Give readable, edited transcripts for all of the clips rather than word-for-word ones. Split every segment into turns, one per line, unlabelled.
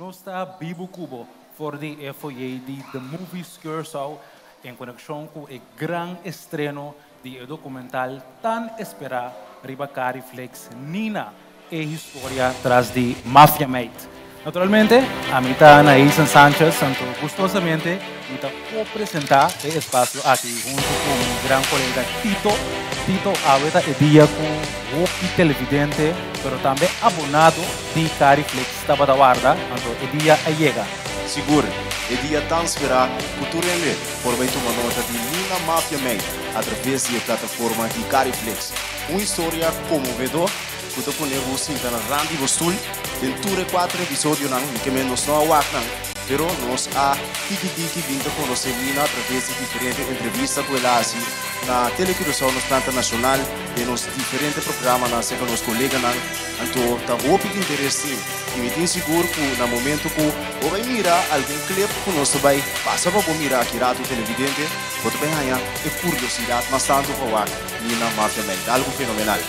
Nos ta bibu ku bo for di e foyer di The Movies Curaçao en konekshon ku e gran estreno di e dokumental tan esperá riba Cariflex Nina, e historia tras di Mafia Meid. Naturalmente, ami ta Nailson Sanchez, anto gustosamente mi ta co-presenta e espacio aki hunto cu mi gran colega Tito. Tito, awe ta e dia cu hopi televidente, pero tambe abonado di Cariflex tabata warda, anto e dia a yega.
Sigur, e dia tan spera cu tur hende por bay tuma nota di Nina Mafia Meid a traves di e plataforma di Cariflex. Un historia conmovedor cu ta pone bo sinta na rand di bo stoel den tur e cuater episodionan. Mi ke men nos no a wak nan, pero nos a tiki tiki bin ta conoce Nina a traves di diferente entrevista cu el a haci na Tele Curaçao, nos planta nacional, den nos diferente programanan cerca nos coleganan. Anto ta hopi interesting y mi tin sigur cu na momento cu bo bay mira algun clip cu nos ta bay pasa pa bo mira aki rato televidente, bo ta bay haña e curiosidad mas tanto pa wak Nina Mafia Meid. Algo fenomenal.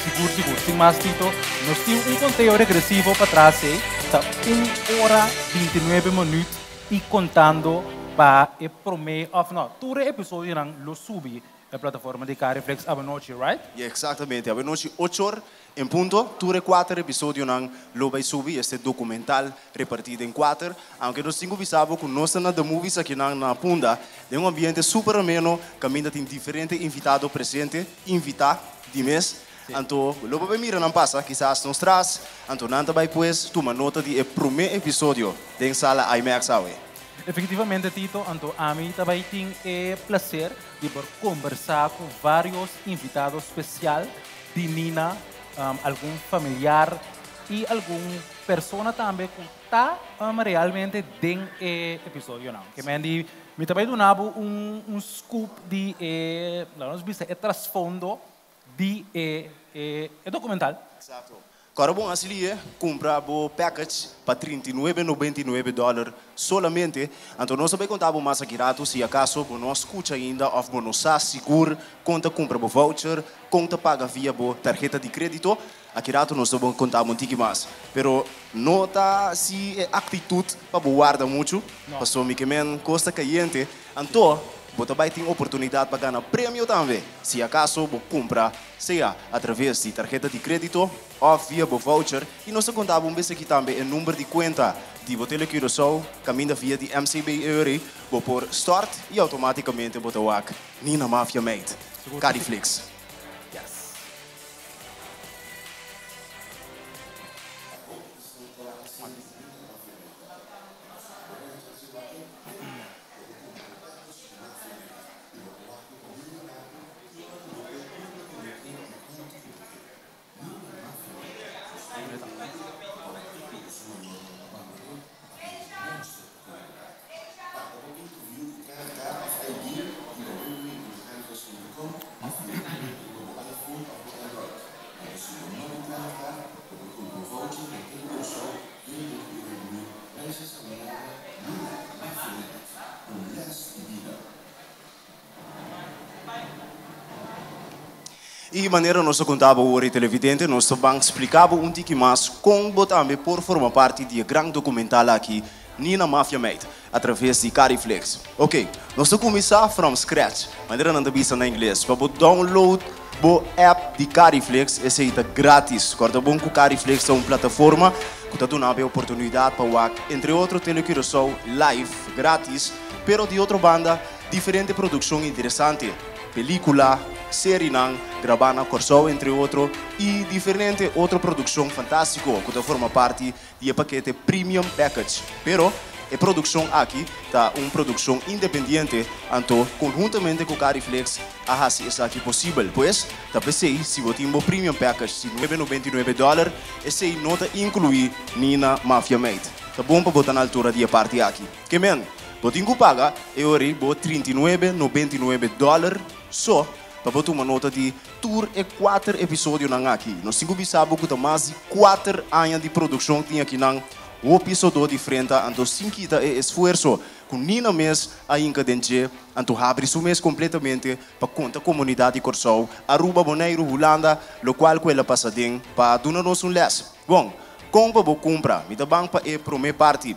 Sigur sigur. Sin mas Tito, nos tin un conteo regresivo patras ey, ta un ora bintinuebe minuut y contando pa e prome of no, tur e episodionan lo subi e plataforma di Cariflex awanochi, right?
Yeah, exactamente. Awanochi ocho or en punto, tur e cuater episodionan lo bay subi, este documental reparti den cuater. Aunke nos tin cu bisa bo cu nos ta na The Movies akinan na Punda, den un ambiente super ameno, caminda tin diferente invitado presente, invita di mes. Anto lo bo bay mira nan pasa, kisas nos tras, anto nan ta bay pues tuma nota di e prome episodio den sala IMAX awe.
Efectivamente Tito, anto ami ta bay tin e placer di por combersa cu varios invitado special di Nina, algun familiar y algun persona tambe cu ta realmente den e episodionan. Ke men di mi ta bay duna bo un scoop di e, laga nos bisa, e trasfondo di e e documental.
Exacto. Kòrda bon hasi li e, kumpra bo package pa 39,99 dòler solamente. Anto nos ta bai konta bo mas aki ratu si akaso bo no a skucha ainda òf bo no sa sigur kon ta kumpra bo voucher, kon ta paga via bo tarheta di krédito. Aki ratu nos ta bon konta bo un tiki mas. Pero no ta si e aktitut pa bo warda muchu, pasobra mi ke men kos ta kayente. Anto bo ta bai tin oportunidat pa gana premio tambe si akaso bo kumpra sea a traves di tarheta di krédito òf via bo voucher i nos ta konta bo un bes aki tambe e number di kuenta di bo Telecuraçao kaminda via di MCB Euri bo por stòrt i outomátikamente bo ta wak Nina Mafia Meid Cariflix.
Yes.
I manera nos a konta bo awor e televidente, nos ta ban splika bo un tiki mas kon bo tambe por forma parti di e gran dokumental aki, Nina Mafia Meid, a traves di Cariflix. Ok, nos ta kuminsá from scratch, manera nan ta bisa na ingles. Pa bo download bo app di Cariflix, esei ta gratis. Kòrda bon ku Cariflix ta un plataforma ku ta duna bo e oportunidat pa wak, entre otro, Tele Curaçao live, gratis, pero di otro banda, Diferente produkshon interesante, pelíkula, serinan grabá na Kòrsou entre otro i diferente otro produkshon fantástiko ku ta forma parti di e pakete Premium Package. Pero e produkshon aki ta un produkshon independiente, anto konhuntamente ku Cariflex a hasi esaki posibel. Pues, ta p'esei si bo tin bo Premium Package di 9,99 dòler, esei no ta inkluí Nina Mafia Meid. Ta bon pa bo ta na altura di e parti aki. Ke men? Bo tin ku paga e ora ei bo 39,99 dòler so pa bo tuma nota di tur e kuater episodionan aki. Nos tin ku bisa bo ku ta mas di kuater aña di produkshon tin akinan hopi sodó di frenta anto sin kita e esfuerso ku Nina mes a hinka den dje anto habri su mes kompletamente pa konta komunidat di Kòrsou, Aruba, Boneiru, Hulanda lokual ku el a pasa den pa duna nos un lès. Bon. Kon pa bo kumpra? Mi ta ban pa e promé parti.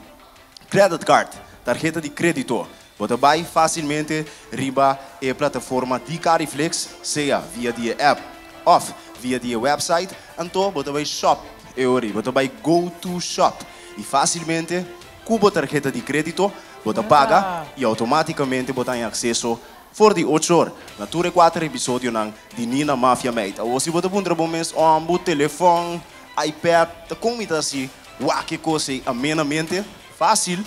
Credit card, tarheta di krédito. Bo ta bai fásilmente riba e plataforma di Cariflix, sea via di e app òf via di e website, anto bo ta bai shop e ora ei. Bo ta bai go to shop i fásilmente ku bo tarheta di krédito bo ta paga i outomátikamente bo ta haña akseso for di ocho or na tur e kuater episodionan di Nina Mafia Meid. Awor si bo ta puntra bo mes, Òmbu, telefòn, iPad, ta kon mi ta hasi wak e kos ei amenamente? Fásil.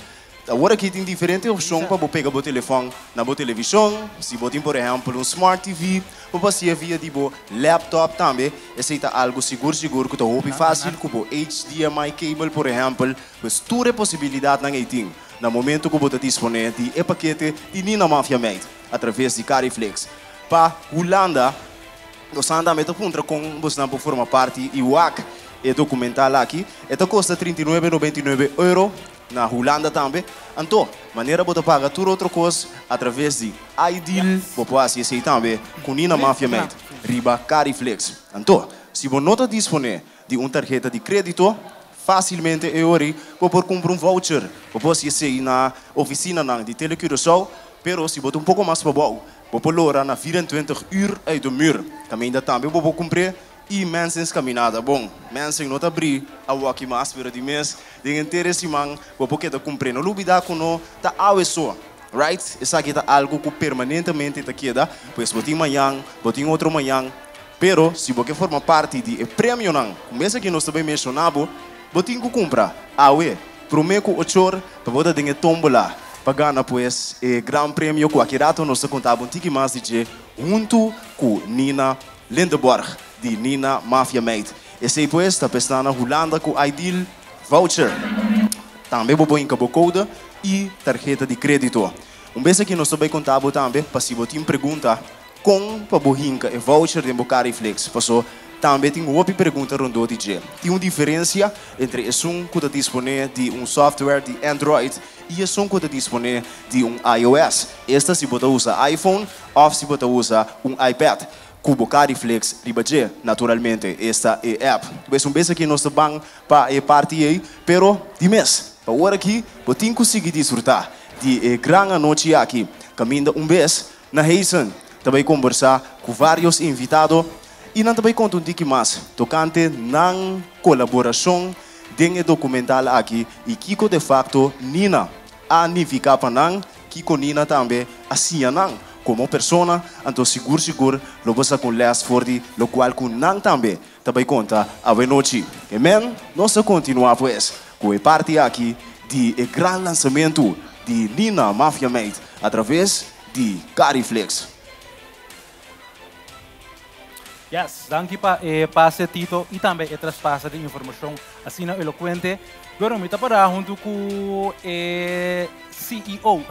Awor aki tin diferente opshon pa bo pega bo telefòn na bo televishon. Si bo tin por ehèmpel un smart TV, bo por hasié via di bo laptop tambe. Esei ta algu sigur sigur ku ta hopi fásil ku bo HDMI cable por ehèmpel. Pues tur e posibilidatnan ei tin na momento ku bo ta disponé di e pakete di Nina Mafia Meid atraves di Cariflix. Pa Hulanda, bosan tambe ta puntra kon bosnan por forma parti i wak e dokumental aki. E ta kosta 39,99 euro na Hulanda tambe. Anto, manera bo ta paga tur otro kos atraves di iDeal, bo por hasi esei tambe ku Nina Mafia Meid riba Cariflix. Anto, si bo no ta disponé di un tarheta di krédito, fásilmente e ora ei bo por kumpra un voucher. Bo por hasi esei na ofisinanan di Tele Curaçao, pero si bo ta un poko mas pabou, bo por lora na 24 uur uit de muur. Kaminda tambe bo por kumpr'é i Mensing's Caminada. Bon, Mensing no ta abrí awoki mas, pero di mes den henter e siman bo por keda kumpr'é. No lubidá ku no ta awe so, right? Esaki ta algu ku permanentemente ta keda, pues bo tin mañan, bo tin otro mañan. Pero si bo ke forma parti di e premionan ku mes aki nos ta bai menshoná bo, bo tin ku kumpra awe promé ku ochor pa bo ta den e tómbola pa gana pues e gran premio ku aki rato nos ta konta bo un tiki mas di dje huntu ku Nina Lindeborg di Nina Mafia Meid. Esei pues ta p'esnan na Hulanda ku Ideal Voucher. Tambe bo por hinka bo kode i tarheta di krédito. Un bes aki nos ta bai konta bo tambe pa si bo tin pregunta Kon pa bo hinka e voucher den bo Cariflex? Paso tambe tin hopi pregunta rondó di dje. Tin un diferensia entre esun ku ta disponé di un software di Android i esun ku ta disponé di un iOS, esta si bo ta usa iPhone òf si bo ta usa un iPad ku bo Cariflex riba dje, naturalmente, esta e app. Pues un bes aki nos ta ban pa e parti ei, pero di mes, pa ora aki bo tin ku sigui disfrutá di e gran anochi aki, kaminda un bes Na Heisen ta bai kombersá ku vários invitado i nan ta bai konta un tiki mas tokante nan kolaborashon den e dokumental aki i kiko de fakto Nina a nifiká pa nan, kiko Nina tambe a siña nan komo persona, anto sigur sigur lo bo sa ku un lès for di lokual ku nan tambe ta bai konta awenochi. Amen. Nos ta kontinuá pues ku e parti aki di e gran lansamentu di Nina Mafia Meid atraves di Cariflex.
Yes, danki pa e pase Tito y tambe e traspasa di informacion asina elocuente. Bueno, mi ta para hunto cu e CEO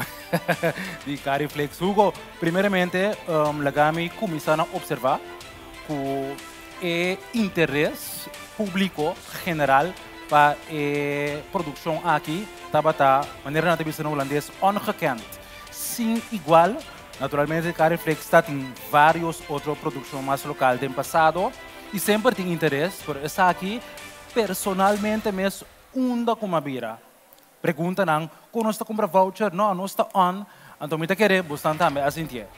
di Cariflex. Hugo, primeramente laga mi cuminsa na observa cu e interes publico general pa e produccion aki tabata, manera nan ta bisa na Hulandes, ongekend. Sin igual. Naturalmente Cariflex ta tin varios otro produccion mas local den pasado y semper tin interes, pero esaki personalmente mes unda cu m'a bira. Preguntanan con nos ta cumpra voucher, no, nos ta on, anto mi ta kere bosnan tambe a sintié.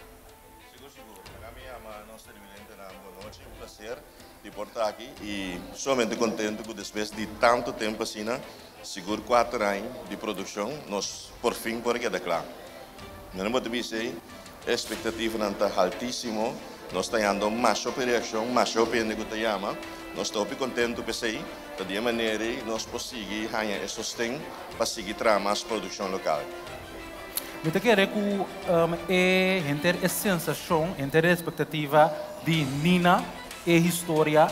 Sigur sigur, laga mi yama nos televidentenan bon nochi, un placer di por ta aki y sumamente contento cu despues di tanto tempo asina, sigur cuater aña di produccion, nos por fin por a keda cla. Nan bo ta bisa ei, e expectativanan ta haltisimo, nos ta hando masha hopi reaccion, masha hopi hende cu ta yama, nos ta hopi contento p'esei, ta di e manera ei nos por sigui haña e sosten pa sigui traha mas produccion local.
Mi ta kere ku e henter e sensashon, henter e espektativa di Nina, e historia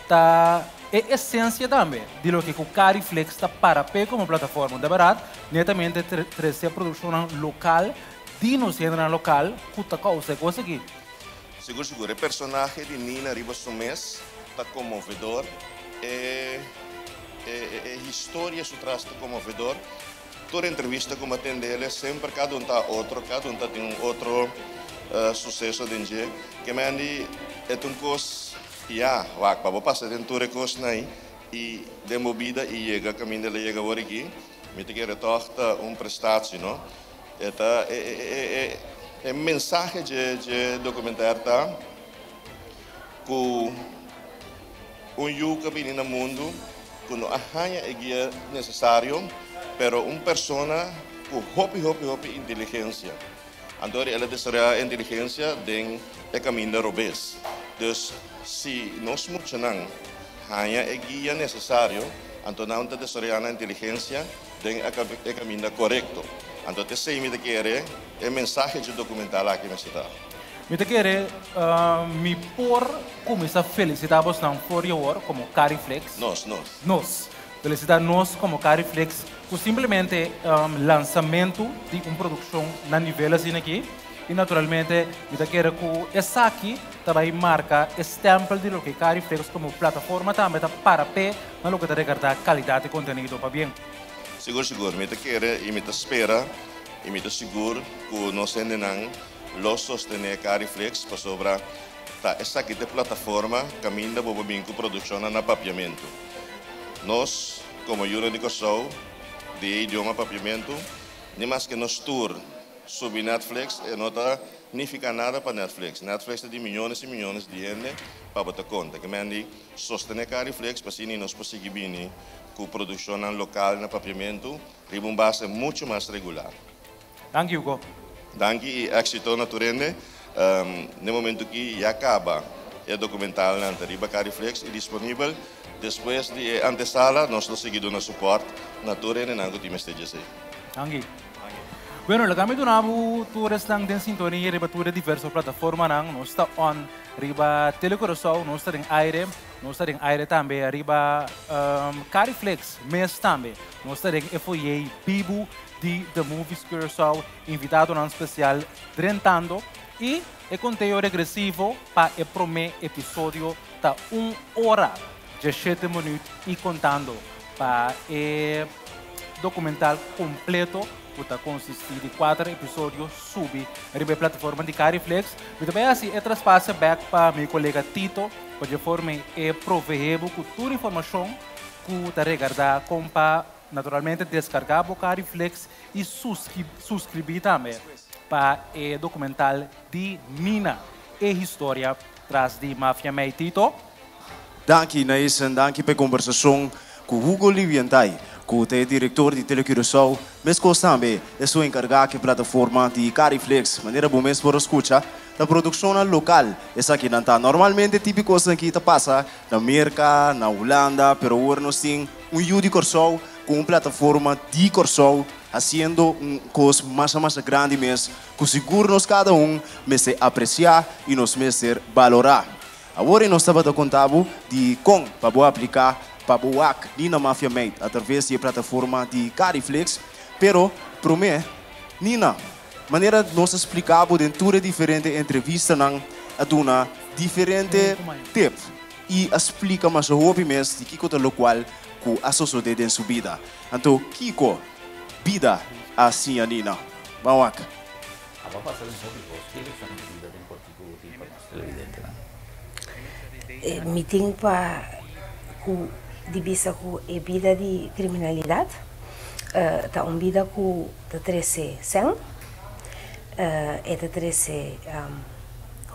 ta e esensia tambe di loke ku Cariflex ta para p'e komo plataforma. De bèrdat, netamente trese produkshonnan lokal di nos hendenan lokal ku ta kousa e kos aki.
Sigur sigur, e personahe di Nina riba su mes ta konmovedor, e e historia su tras ta konmovedor. Tur entrevista ku mi a tende el e semper kada un ta otro, kada un ta tin un otro suseso den dje. Ke men di e ta un kos, ya, wak, pa bo pasa den tur e kosnan ei. I den bo bida i yega kaminda el a yega awor aki, mi ta kere tòg ta un prestatie, no? E ta e e e e mensahe dje dje dokumentair ta ku un yu ku a bini na mundu ku no a haña e guia nesesario, pero un persona ku hopi hopi hopi inteligensia. Anto el a desaroyá e inteligensia den e kaminda robes. Dus, si nos muchanan haña e guia nesesario, anto nan ta desaroyá nan inteligensia den e kaminda korekto. Anto ta esei mi ta kere e mensahe dje dokumental aki mester ta.
Mi ta kere mi por kuminsá felisitá bosnan for di awor komo Cariflex.
Nos, nos.
Nos. Felicita nos como Cariflex cu simplemente lansamento di un produccion na nivel asina aki y naturalmente mi ta kere cu esaki ta bay marca e stempel di loke Cariflex como plataforma tambe ta para p'e na loke ta regarda calidad di contenido. Pabien.
Sigur sigur mi ta kere y mi ta spera y mi ta sigur cu nos hendenan lo sostene Cariflex pasobra ta esaki ta e plataforma caminda bo por bin cu produccionnan na Papiamento. Nos, komo yunan di Kòrsou, di e idioma papiamentu, ni maske nos tur subi Netflix, e no ta nifiká nada pa Netflix. Netflix ta di miyones i miyones di hende pa bo ta konta. Ke men di sostené Cariflix pa asina nos por sigui bini ku produkshonnan lokal na papiamentu riba un base muchu mas regular.
Danki Hugo.
Danki i éxito na tur hende. N'e momento ki ya kaba e dokumentalnan ta riba Cariflex i disponibel. Despues di e antesala nos lo sigui duna supòrt na tur hendenan ku tin mester djesei.
Danki. Bueno, laga mi duna bo tur esnan den sintonia riba tur e diverso plataformanan. Nos ta on riba Tele Curaçao, nos ta den aire, nos ta den aire tambe riba Cariflex mes tambe. Nos ta den e foyer bibu di The Movies Curaçao, invitadonan spesial drentando i e konteo regresivo pa e promé episodio ta un ora djeshete minüt i kontando pa e dokumental kompleto ku ta konsistí di kuater episodio subi riba e plataforma di Cariflex. Mi ta bai hasi e traspase bèk pa mi kolega Tito pa dje forma e proveé bo ku tur informashon ku ta regardá kon pa Naturalmente descarga bo Cariflex y suscribi tambe pa e documental di Nina, e historia tras di Mafia Mei Tito.
Danki Naisen, danki pa e kombersashon ku Hugo Liwientai, ku ta e direktor di TeleCuraçao, meskos tambe esun enkargá ku e plataforma di Cariflex. Manera bo mes por a skucha, ta produkshonnan lokal esakinan ta. Normalmente tipo kosnan aki ta pasa na Merka, na Hulanda, pero awor nos tin un yu di Kòrsou ku un plataforma di Kòrsou hasiendo un kos masha masha grandi mes ku sigur nos kada un mester apresiá i nos mester balorá. Awor e nos tabata konta bo di kon pa bo apliká pa bo wak Nina Mafia Meid atraves di e plataforma di Cariflix, pero promé Nina, manera nos a splika bo den tur e diferente entrevistanan a duna diferente tip i a splika masha hopi mes di kiko ta lokual ku a sosodé den su bida. Anto kiko bida a siña Nina? Ban wak.
Abo a pasa den hopi kos. Ki lekshon di bida den kòrtiku bo tin pa nos televidentenan?
Mi tin pa ku di bisa ku e bida di kriminalidat ta un bida ku ta trese sèn, e ta trese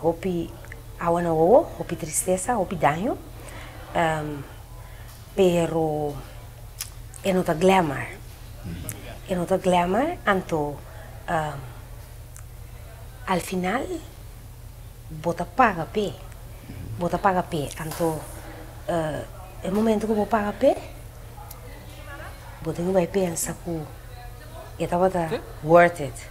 hopi awa na wowo, hopi tristesa, hopi daño, pero e no ta glamour, e no ta glamour, anto al final bo ta paga p'e, bo ta paga p'e, anto e momento ku bo paga p'e, bo tin ku bai pensa ku e tabata worth it.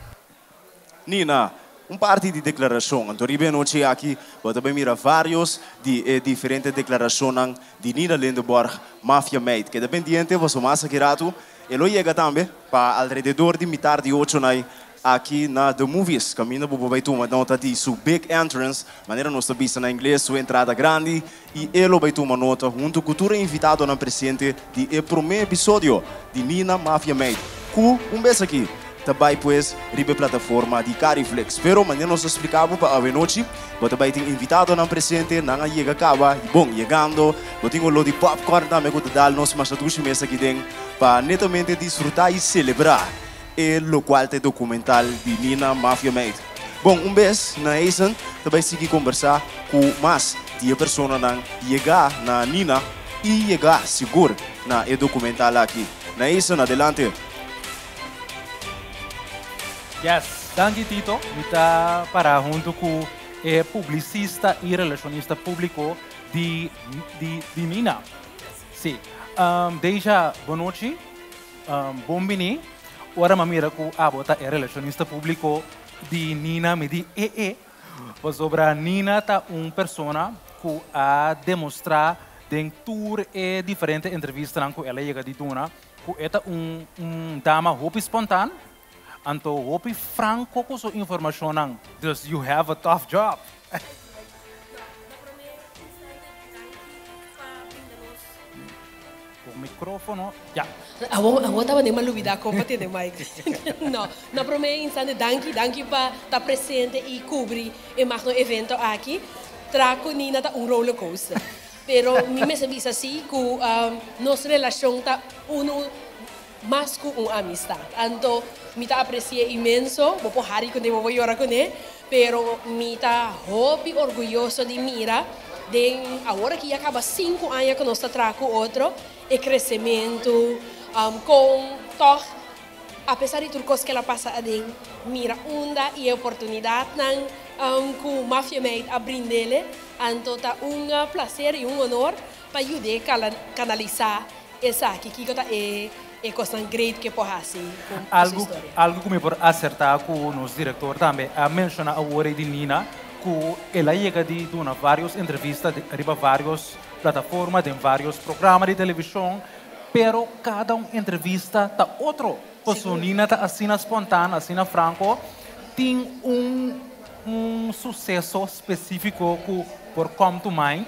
Nina, un parti di deklarashon. Anto riba e anochi aki bo ta bai mira varios di e diferente deklarashonnan di Nina Lindeborg, Mafia Meid. Keda pendiente pasobra mas aki ratu e lo yega tambe pa alrededor di mitar di ocho nai aki na The Movies, kaminda bo por bai tuma nota di su big entrance, manera nos ta bisa na ingles, su entrada grandi, i e lo bai tuma nota huntu ku tur e invitadonan presente di e promé episodio di Nina Mafia Meid, ku un bes aki. Ta bai pues riba e plataforma di Cariflex. Pero manera nos a splica bo pa awenochi, bo ta bai tin invitadonan presente, nan a yega caba y bon, yegando, bo tin olor di popcorn tambe cu ta dal nos masha dushi mes aki den pa netamente disfruta y celebra e locual ta e documental di Nina Mafia Meid. Bon, un bes na Eisen ta bai sigui combersa cu mas di e personanan yega na Nina y yega sigur na e documental aki. Na Eisen, adelante.
Yes, danki Tito. Mi ta para hunto cu e publicista y relacionista publico di di di Nina. Si. Um, Deja, bon nochi. Um, bon bini. Ora m'a mira cu abo ta e relacionista publico di Nina, mi di e e. Pasobra Nina ta un persona cu a demostra den tur e diferente entrevistanan cu el a yega di duna ku e ta un un dama hopi spontaan, anto hopi franco ku su informashonnan, dus you have a tough job. Ku microfono, ya.
Awor awor tabata den malubida kon pa tene mic. No, na prome instante danki, danki pa ta presente i kubri e magno evento aki. Tra ku Nina ta un rollercoaster. Pero mi mester bisa si ku nos relashon ta unu mas ku un amistat. Anto mi ta apresi'é inmenso, bo por hari kuné, bo por yora kuné, pero mi ta hopi orguyoso di mira den awor aki ya kaba sinku aña ku nos ta traha ku otro, e kresementu, kon tòg Apesar di tur kos ku el a pasa aden, mira unda i e oportunidatnan ku Mafia Meid a brind'ele, anto ta un plaser i un honor pa yud'é kanalisá esaki, kiko ta e e kosnan great ku e por hasi ku su historia.
Algu ku mi por asertá ku nos direktor tambe a menshoná awor ei di Nina, ku el a yega di duna vários entrevista riba vários plataforma, den vários programa di televishon, Pero cada un entrevista ta otro. Paso Nina ta asina spontan, asina franco. Tin un un suceso specifico cu por come to mind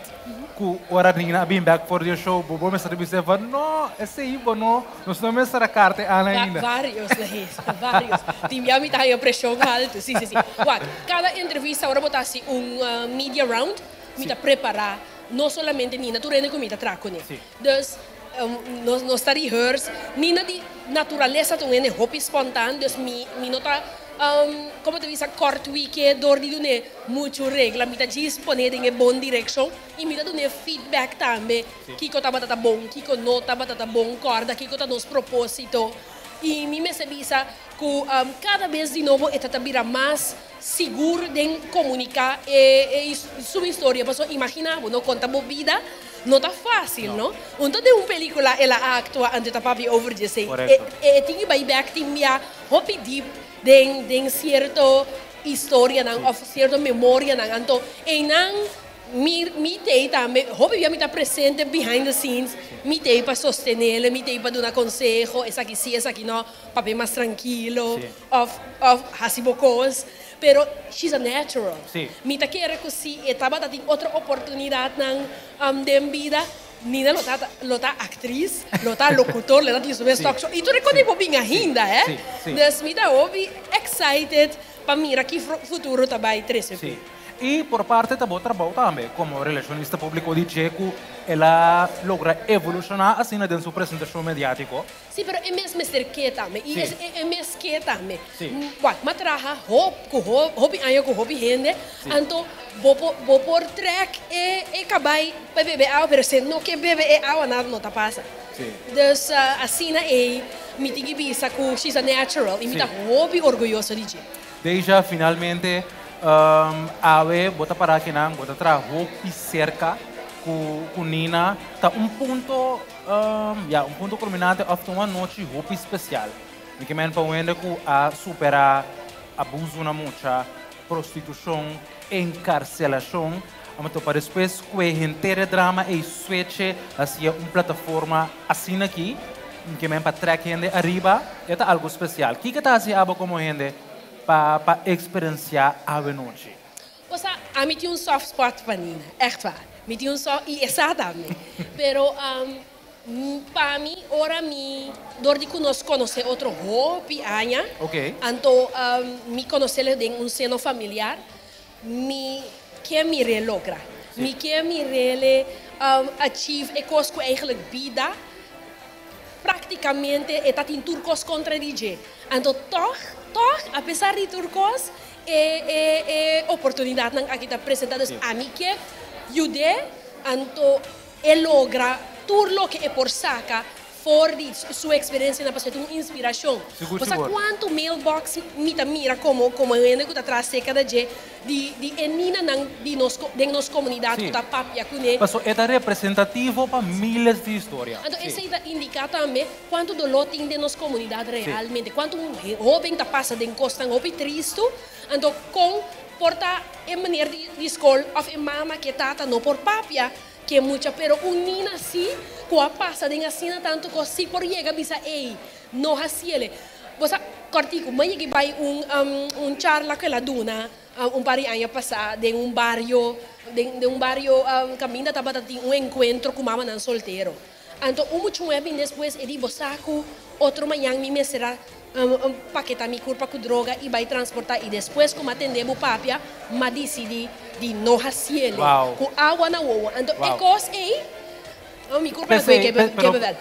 cu ora Nina a bin bek for di e show bo bo mester a bisa van no esey bo no nos no mester a carta e ana ainda.
Varios Laís, varios. Tin bia mi ta haya presion halto. Si si si. Wak, cada entrevista ora bo ta haci un media round mi ta prepara no solamente Nina, tur hende cu mi ta traha cune. Dus nos nos ta rehearse. Nina di naturalesa ta un hende hopi spontaan, dus mi mi no ta como ta bisa kort wike dor di dun'é muchu regla. Mi ta djis pon'é den e bon direkshon i mi ta dun'é feedback tambe kiko tabata ta bon, kiko no tabata ta bon, kòrda kiko ta nos propósito. I mi mester bisa ku kada bes di nobo e ta ta bira mas sigur den komuniká e su historia. Pasobra imaginá bo, no konta bo bida no ta fásil, no? Un ta den un pelíkula el a aktua anto e ta papia over di esei. E tin ku bai bèk tin bia hopi dip den den sierto historianan òf sierto memorianan. Anto einan Mi mi t'ei tambe, hopi bia mi ta presente behind the scenes, mi t'ei pa sostenele, mi t'ei pa duna conseho, esaki si, esaki no, papia mas trankilo, of of hasi bo cos, pero she's a natural. Mi ta kere cu si e tabata tin otro oportunidadnan den bida, Nina lo ta lo ta actriz, lo ta locutor, lo ta tin su mes talk show, y tur e cos ei por bin ainda, hè. Dus mi ta hopi excited pa mira ki futuro ta bay trece p'e.
I por parte ta bo trabou tambe komo relashonista públiko di dje ku el a logra evolushoná asina den su presentashon mediátiko.
Sí, pero e mes mester ke tambe. I e mes ke tambe. Wak, m'a traha hop ku hopi aña ku hopi hende, anto bo por bo por trèk e e kabai pa bebe awa, pero si e no ke bebe e awa nada no ta pasa. Dus asina ei mi tin ki bisa ku she's a natural i mi ta hopi orguyoso di dje.
Deja finalmente awe bo ta para akinan, bo ta traha hopi serka ku ku Nina. Ta un punto ya un punto kulminante òf ta un anochi hopi spesial. Mi ke men pa un hende ku a superá abuso na mucha, prostitushon, enkarselashon, a topa despues ku e henter e drama ei sweche hacia un plataforma asina aki, mi ke men pa trek hende ariba, e ta algo spesial. Kiko ta hasi abo komo hende pa pa eksperensiá awe nochi?
Osea, ami tin un soft spot pa Nina, ègt waar. Mi tin un soft, i e sa tambe. Pero. Pa mi, ora mi, dor di ku nos konosé otro hopi aña, anto mi konosé den un seno familiar, mi ke mir'é logra. Mi ke mir'é achieve e kos ku eigenlijk bida práktikamente e ta tin tur kos kontra di dje. Anto tòg, tòg, apesar di tur kos, e e e oportunidatnan aki ta presentá. Dus ami ke yud'é, anto E logra tur loke e por saca for di su experiencianan pasobra e ta un inspiracion. Bo sa cuanto mailbox mi ta mira como como hende cu ta traha cerca de dje di di e ninanan di nos den nos comunidad cu ta papia cune.
Pasobra e ta representativo pa miles di historia.
Anto esey ta indica tambe cuanto dolor tin den nos comunidad realmente, cuanto un hoben ta pasa den cosnan hopi tristo, anto con Por ta e meneer di skol of e mama ke tata no por papia ke mucha pero un nina si ku a pasa den asina tantu kos si por yega bisa ey no hasiele. Bo sa kòrtiku mi a yega bai un un charla ku el a duna un par di aña pasá den un bario den un bario kaminda tabata tin un enkuentro ku mamanan soltero. Anto un mucha muhé bin despues e di bo sa ku otro mañan mi mester a paketá mi kurpa ku droga i bai transportá i despues ku mi a tendé bo papia mi a disidí di no hasiele ku awa na wowo. Anto e kos ei, mi kurpa na kue kebebel.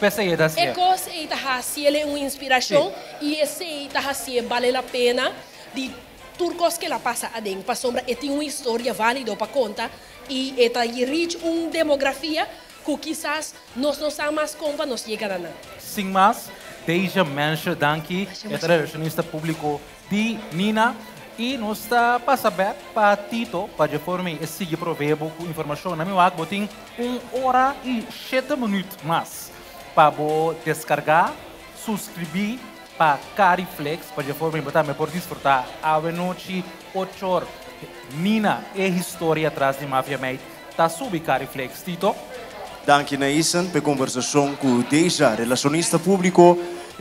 E kos ei ta hasiele un inspirashon i esei ta hasié bale la pena di tur kos ku el a pasa aden pasobra e tin un historia válido pa konta i e ta reach un demografia Ku kisas nos no sa mas kon pa nos yega na nan.
Sin mas, Deja Mensche danki, e ta relacionista publico di Nina y nos ta pasa bek pa Tito pa dje forma e sigui provee bo cu informacion. Na mi wak bo tin un ora y shete minuut mas pa bo descarga, suscribi pa Cariflix pa dje forma bo tambe por disfruta awe nochi ocho or Nina e historia tras di Mafia Meid. Ta subi Cariflex, Tito.
Danki na Isen p'e kombersashon ku Deja, relashonista públiko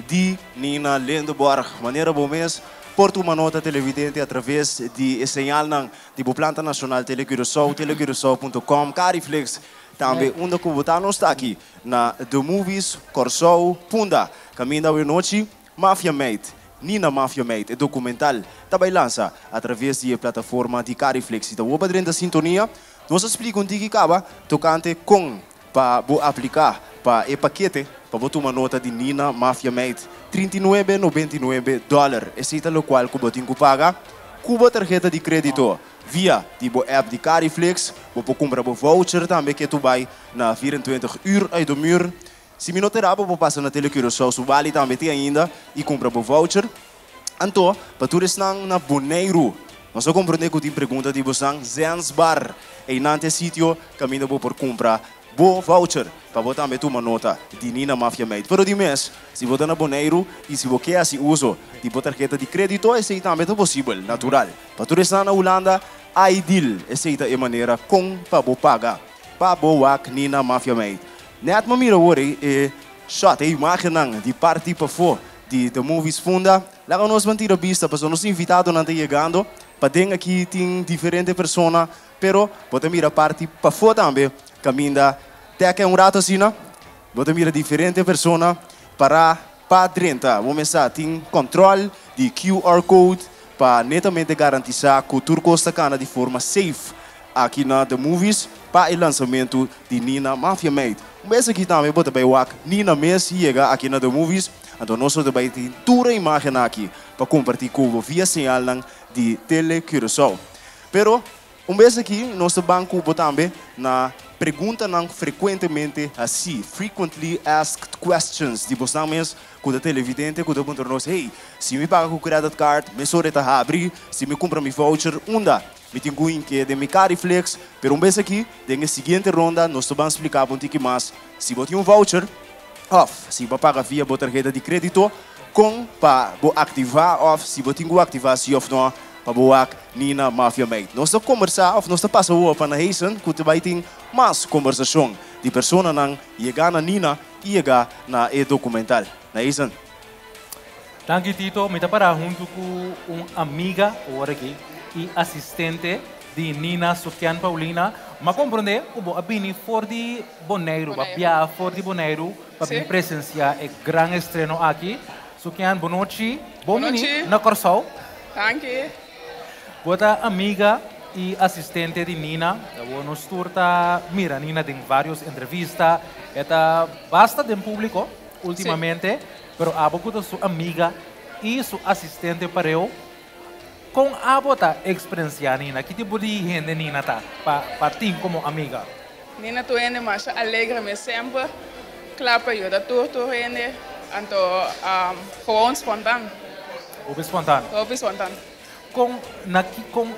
di Nina Lindeborg. Manera bo mes por tuma nota televidente atraves di e señalnan di bo planta nashonal Tele Curaçao, telecuraçao punto com, Cariflex tambe unda ku bo ta. Nos ta aki na The Movies Kòrsou Punda, kaminda awe nochi Mafia Meid, Nina Mafia Meid, e dokumental ta bai lansa atraves di e plataforma di Cariflix. Si ta bo pa drenta sintonia, nos a splika un tiki kaba tokante kon pa bo apliká pa e pakete pa bo tuma nota di Nina Mafia Meid, 39 99 dòler. Esei ta lokual ku bo tin ku paga ku bo tarheta di krédito via di bo app di Cariflix. Bo por kumpra bo voucher tambe ke tu bai na 24 uur uit de muur. Si mi no ta raba bo pasa na Tele Curaçao su bali tambe tin ainda y cumpra bo voucher. Anto pa tur esnan na Boneiru nos a comprende cu tin pregunta di bosnan Zen's Bar eynan ta e sitio caminda bo por cumpra bo voucher pa bo tambe tuma nota di Nina Mafia Meid. Pero di mes si bo ta na Boneiru y si bo ke haci uso di bo tarheta di credito esey tambe ta posibel natural. Pa tur esnan na Hulanda iDeal esey ta e manera con pa bo paga pa bo wak Nina Mafia Meid. Net m'a mira awor ei e shot, e imagennan di parti pafó di The Movies Funda. Laga nos ban tira bista pasobra nos invitadonan ta yegando. Paden aki tin diferente persona, pero bo ta mira parti pafó tambe kaminda tèkè un rato asina. Bo ta mira diferente persona pará pa drenta. Bo mester sa tin kòntròl di QR code pa netamente garantisá ku tur kos ta kana di forma safe aki na The Movies pa e lansamentu di Nina Mafia Meid. Un bes aki tambe bo ta bai wak Nina mes yega aki na The Movies, anto nos lo ta bai tin tur e imagennan aki pa kompartí ku bo via señalnan di Tele Curaçao. Pero Un bes aki nos ta ban ku bo tambe na preguntanan frekuentemente hasí, frequently asked questions, di bosnan mes ku ta televidente ku ta puntra nos, hey, si mi paga ku credit card mesora e ta habri, si mi kumpra mi voucher unda mi tin ku hink'é den mi Cariflex? Pero un bes aki den e siguiente ronda nos ta ban splika bo un tiki mas si bo tin un voucher òf si bo a paga via bo tarheta di krédito kon pa bo aktivá òf si bo tin ku aktivá si òf no. Pa bo wak Nina Mafia Meid. Nos ta kombersá òf nos ta pasa awor pa na Hazen ku ta bai tin mas kombersashon di personanan yegá na Nina i yegá na e dokumental. Na Hazen.
Danki Tito, mi ta pará huntu ku un amiga awor aki i asistente di Nina Sufian Paulina. M'a komprondé ku bo a bini for di Boneiru, bo a biaha for di Boneiru. pa bin presensiá e gran estreno aki. Sukian, bon nochi. Bon
Bon
bini
nochi.
na Kòrsou.
Danki.
Bo ta amiga i asistente di Nina. Awor nos tur ta mira Nina den vários entrevista. E ta basta den públiko últimamente, pero abo ku ta su amiga i su asistente pareu, kon abo ta eksperensiá Nina? Ki tipo di hende Nina ta pa pa tin komo amiga?
Nina tur hende masha alegre mes semper kla pa yuda tur tur hende anto gewoon spontan.
Hopi spontan.
Hopi spontan.
Kon na ki kon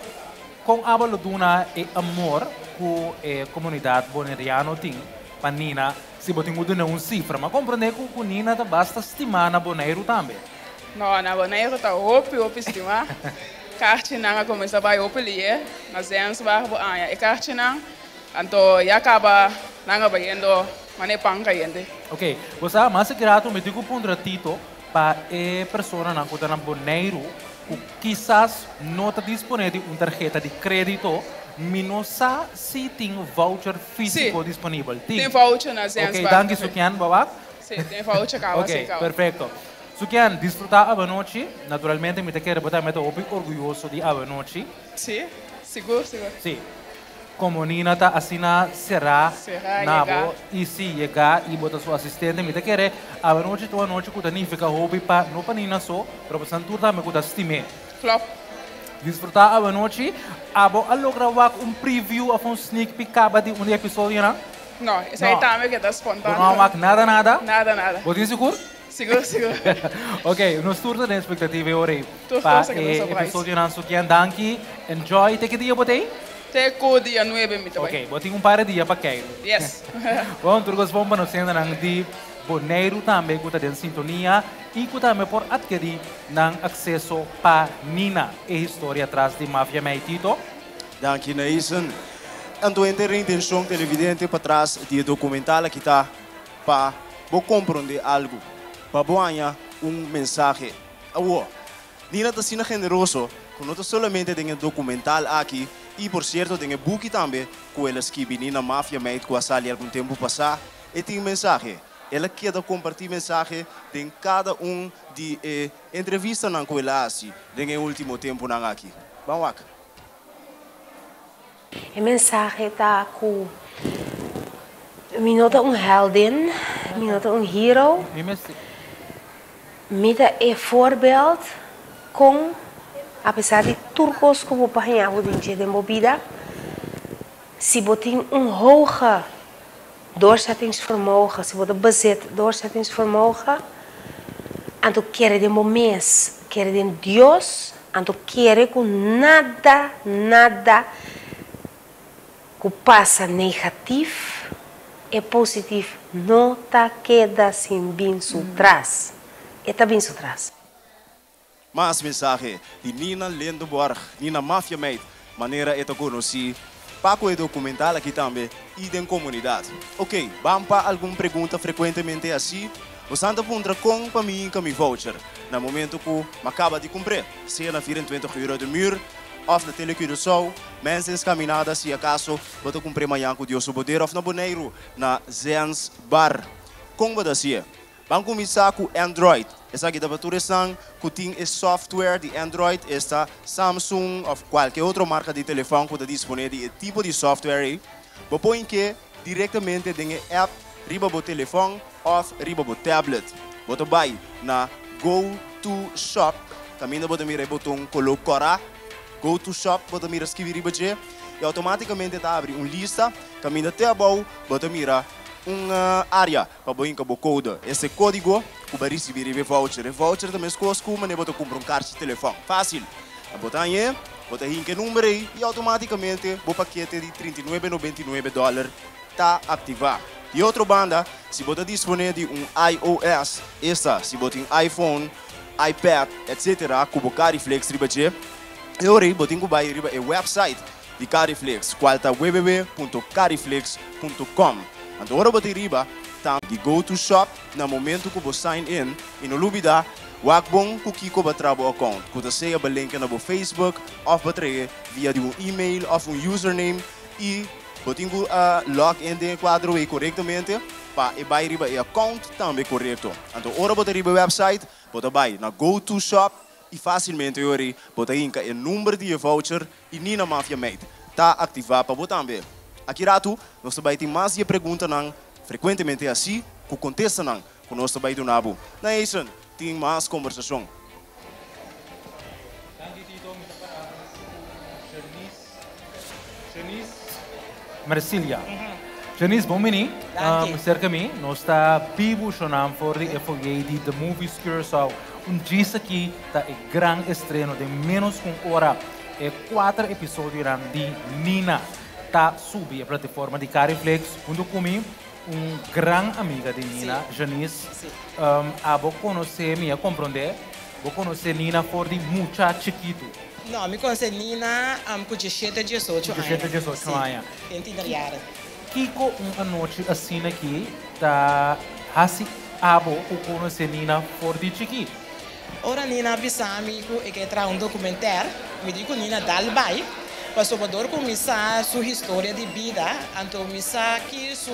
kon abo lo duna e amor ku e komunidat boneriano tin pa Nina si bo tin ku duna un sifra? Mi a komprende ku ku Nina ta basta stimá na Boneiru tambe.
No, na Boneiru ta hopi hopi stimá. Karchinan a kuminsá bai hopi lié na Zensbar bo aña e karchinan. Anto ya kaba nan a bayendo manera pan kayente.
Ok, bo sa, mas grato mi tin ku puntra Tito pa e personanan ku ta na Boneiru ku kisas no ta disponé di un tarheta di krédito, mi no sa si tin voucher físiko
Sí,
disponibel. Tin?
tin voucher na
Ok,
Zensbar
danki
Café.
Sukian, bo wak?
Sí, tin voucher kaba, sí
Ok,
kaba.
perfekto. Sukian, disfrutá awanochi. Naturalmente mi ta kere bo tambe ta hopi orguyoso di awanochi.
Sí, sigur, sigur.
Sí. Como Nina ta asina será
Será
na
yegá.
bo y si yegá y bo ta su asistente mi ta kere awanochi ta un anochi cu ta nifica hopi pa no pa Nina so pero pa esnan tur tambe cu ta stim'é.
Klopt.
Disfruta awanochi. Abo a logra wak un preview of un sneak peek caba di un di episodionan?
No, esei
No.
tambe ke ta
Bo
spontaan.
no a wak nada nada?
Nada nada.
Bo tin sigur?
Sigur sigur.
Ok, nos tur ta den expectativa e ora ei
Tur
pa
cosa ke
e
nos surprise.
episodionan su kian. Danki. Enjoy. Te ki dia bo ta ei?
Te ku dia nuebe mi ta bai.
Ok, bo tin un par di dia pa keiru.
Yes.
Bon, tur kos bon pa nos hendenan di Boneiru tambe ku ta den sintonia i ku tambe por atkerí nan akseso pa Nina, e historia tras di Mafia Mei Tito.
Danki Naison. Anto henter e intencion televidente patras di e documental aki ta pa bo comprende algo, pa bo haña un mensahe. Awor, Nina ta asina generoso ku no ta solamente den e dokumental aki i por sierto den e buki tambe ku el a skibi Nina Mafia Meid ku a sali algun tempu pasá, e tin mensahe. El a keda kompartí mensahe den kada un di e entrevistanan ku el a hasi den e último tempunan aki. Ban wak.
E mensahe ta ku mi no ta un heldin, mi no ta un hero. Mi ta e voorbeeld kon apesar di tur kos ku bo por haña bo den dje den bo bida, si bo tin un hoge doorzettingsvermogen, si bo ta bezit doorzettingsvermogen, anto kere den bo mes, kere den Dios, anto kere ku nada, nada ku pasa negatif, e positif no ta keda sin bin su tras. E ta bin su tras.
Mas mensahe di Nina Lindenborg, Nina Mafia Meid, manera e ta konosí pa ku e dokumental aki tambe i den komunidat. Ok, ban pa algun pregunta frekuentemente hasí. Bosan ta puntra kon pa mi hinka mi voucher na momento ku m'a kaba di kumpr'é, sea na 24 uur de muur òf na Tele Curaçao, Mensens Caminada si akaso bo ta kumpr'é mañan ku Dios su poder òf na Boneiru na Zens Bar. Kon bo ta hasié? Ban kuminsá ku Android. Esaki ta pa tur esnan ku tin e software di Android, esta Samsung òf kualke otro marka di telefòn ku ta disponé di e tipo di software ei. Bo por hink'é direktamente den e app riba bo telefòn òf riba bo tablet. Bo ta bai na Go to Shop, kaminda bo ta mira e boton koló kòrá, Go to Shop, bo ta mira skibi riba dje i outomátikamente ta abri un lista kaminda te abou bo ta mira un área pa bo hinka bo kode. Ese kódigo ku bo a risibí riba e voucher. E voucher ta meskos ku manera bo ta kumpra un karchi telefòn. Fásil! Bo ta hañ'é, bo ta hinka e number ei i outomátikamente bo pakete di 39,99 dòler ta aktivá. Di otro banda, si bo ta disponé di un iOS, esta si bo tin iPhone, iPad, etc. Ku bo Cariflex riba dje, e ora ei bo tin ku bai riba e wèpsait di Cariflex, kual ta www.cariflex.com. Anto ora bo ta riba ta di Go to Shop na momento ku bo sign in i no lubida wak bon ku kiko bo tra bo account, ku ta sea bo linke na bo Facebook òf bo trae via di un email òf un username i bo tin ku log in den e kuadro ei korektamente. pa e bai riba e account tambe korekto. Anto ora bo ta riba e website, bo ta bai na Go to Shop i fásilmente ori bo ta hinka e number di e voucher i Nina Mafia Meid ta aktivá pa bo tambe. Aki ratu nos ta bai tin mas di e preguntanan frekuentemente hasí ku kontestanan ku nos ta bai duna bo. Na Eisen tin mas kombersashon.
Danki Tito, mi ta para ku Shanice, Shanice Mercilia. Shanice, bon bini serka mi. Nos ta bibu shonam for di e foyer di The Movies Curaçao. Un djis aki ta e gran estreno den menos ku un ora. E kuater episodionan di Nina ta subi e plataforma di Cariflix huntu ku mi. Un gran amiga di Nina, Janice. Abo konosé, mi a komprondé, bo konosé Nina for di mucha chikitu.
No, mi konosé Nina ku diesshete, diesocho aña.
Diesshete, diesocho aña.
Si, den tiner jaren.
Kiko un anochi asina aki ta hasi abo ku konosé Nina for di chikí?
Ora Nina a bisa mi ku e ke traha un dokumentèr, mi di ku Nina dal bai, pasobra dor ku mi sa su historia di bida, anto mi sa ki su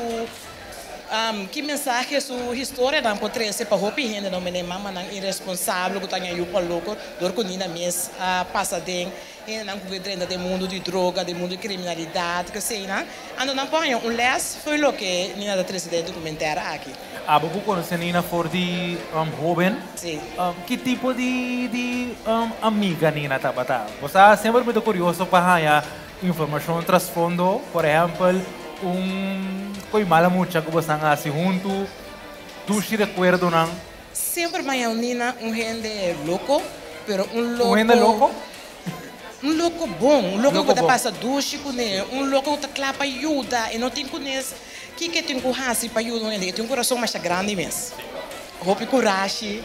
ki mensahe su historianan por trese pa hopi hende, no mene mamanan iresponsabel ku ta ña yu pa loko, dor ku Nina mes a pasa den Hendenan ku ke drenta den mundu di droga, den mundu di kriminalidat, keseinan, anto nan por haña un lès fo'i loke Nina ta trese den e dokumentèr aki.
Abo ku konosé Nina for di hóben?
Sí.
Ki tipo di di amiga Nina tabata? Bo sa semper mi ta kurioso pa haña informashon trasfondo, por ehèmpel un koi mala mucha ku bosan hasi huntu, dushi rekuerdonan.
Semper maña Nina un hende loko, pero un loko.
Un hende loko?
Un loko bon, un loko ku ta pasa dushi kuné, un loko ku ta kla pa yuda, e no tin kunes kiko e tin ku hasi pa yuda un hende, e tin un kurason masha grandi mes, hopi kurashi.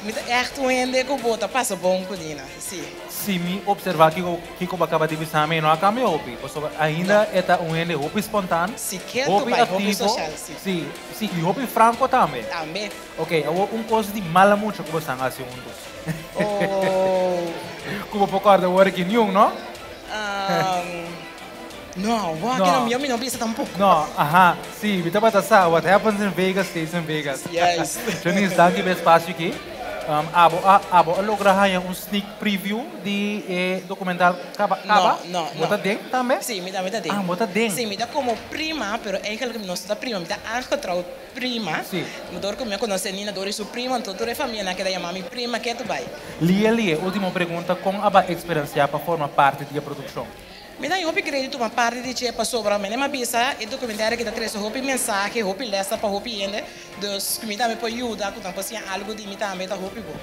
Mi ta ègt un hende ku bo ta pasa bon ku Nina, si.
Si mi observá kiko kiko bo a kaba di bisa mi, no a kambia hopi, pasobra ainda e ta un hende hopi spontaan,
Si, ketu
hopi
bai, hopi
aktivo,
sosial, si.
si, si, i hopi franko tambe.
Tambe.
Oke, awor un kos di mala mucha ku bo esnan hasi huntu.
Oh.
Ku bo por kòrda awor aki niun, no?
No, awor aki no, mi no bisa tampoko.
No, aha, si, mi tabata sa, what happens in Vegas stays in Vegas.
Yes.
Janice, danki pa e spasio aki. Abo a, abo a logra haña un sneak preview di e documental kaba?
No, no, no.
Bo ta den tambe?
Si, mi tambe ta den.
Ah, bo ta den.
Si, mi ta komo prima, pero eigenlijk mi no ta prima, mi ta aangetrouwd prima.
Si.
Dor ku mi a konosé Nina dor di su primo, anto tur e famianan keda yama mi prima ketu bai.
Lie, lie, ultimo pregunta, kon a ba eksperensiá pa forma parti di e produkshon?
Mi ta hopi gredi tuma parti di dje pasobra mi a bisa e documentario aki ta trece hopi mensahe, hopi lesnan pa hopi hende, dus cu mi tambe por yuda cu nan por siña algo di mi tambe ta hopi bon.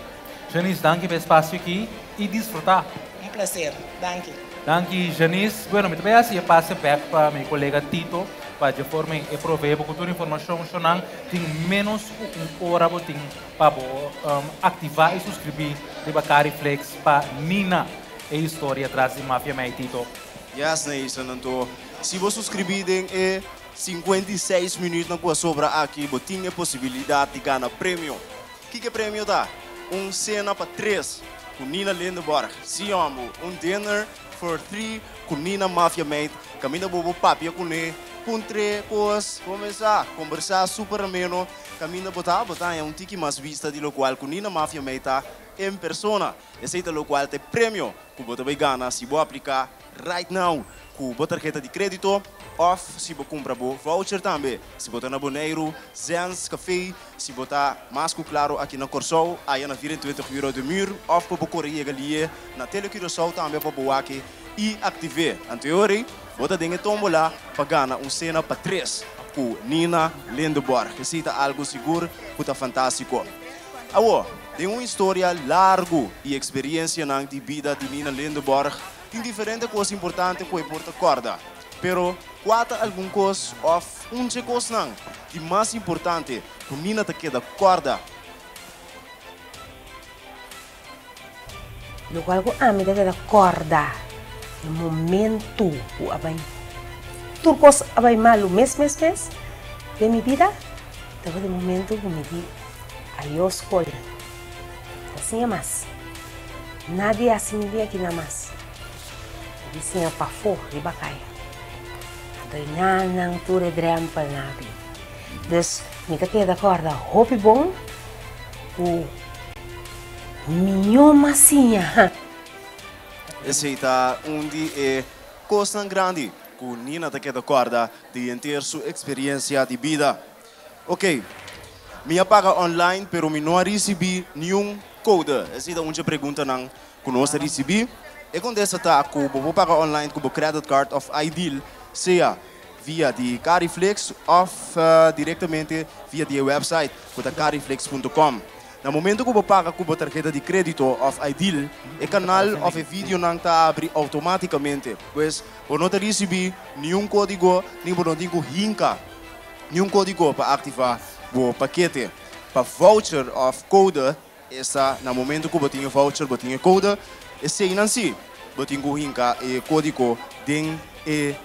Janice, danki pa e espacio aki y disfruta.
Un placer. Danki.
Danki Janice. Bueno, mi ta bay haci e pase bek pa mi colega Tito pa dje forma e provee bo cu tur informacion shonan tin menos cu un ora bo tin pa bo activa y suscribi riba Cariflix pa Nina. E historia tras di Mafia Mei Tito.
Yes Nathan, anto si bo suscribi den e 56 minuutnan cu a sobra aki bo tin e posibilidad di gana premio. Kiko e premio ta? Un cena pa tres cu Nina Lindeborg. Si hombo, un dinner for three cu Nina Mafia Meid caminda bo bo papia cune, puntre cos, bo mesa combersa super ameno caminda bo ta bo ta haña un tiki mas bista di locual cu Nina Mafia Meid ta en persona. Esei ta lokual ta e premio ku bo ta bai gana si bo apliká right now ku bo tarheta di krédito òf si bo kumpra bo voucher tambe. Si bo ta na Boneiru, Zen's Café, si bo ta mas ku klaro aki na Kòrsou, aya na 24 uur de Muur òf pa bo kore yega lié na Tele Curaçao tambe pa bo wak i aktiv'é. Anteori bo ta den e tómbola pa gana un sena pa tres ku Nina Lindeborg. Esei ta algu sigur ku ta fantástiko. Awor, den un historia largu i eksperiencianan di bida di Nina Lindeborg, tin diferente kos importante ku e por ta kòrda. Pero, kua ta algun kos òf un dje kosnan di mas importante ku Nina ta keda kòrda?
Lokual ku ami ta keda kòrda e momentu ku a bai tur kos a bai malu mes mes mes den mi bida tabata e momentu ku mi di ayos skol ta siña mas nadie a siña di akina mas mi di siña pafó riba kaya anto e nannan tur e drèmpelnan abi. Dus mi ta keda kòrda hopi bon ku mihó m'a siña.
Esei ta un di e kosnan grandi ku Nina ta keda kòrda di henter su eksperensia di bida. Ok, mi a paga online pero mi no a risibí niun kode. Esei ta un dje preguntanan ku nos a risibí. E kontesta ta ku bo por paga online ku bo credit card òf iDeal, sea via di Cariflix òf direktamente via di e wèpsait ku ta cariflix punto com. Na momento ku bo paga ku bo tarheta di krédito òf iDeal, e kanal òf e videonan ta abri outomátikamente. Pues, bo no ta risibí niun kódigo ni bo no tin ku hinka niun kódigo pa aktivá bo pakete. Pa voucher òf kode, esta na momento ku bo tin e voucher bo tin e kode, eseinan sí bo tin ku hinka e kódigo den e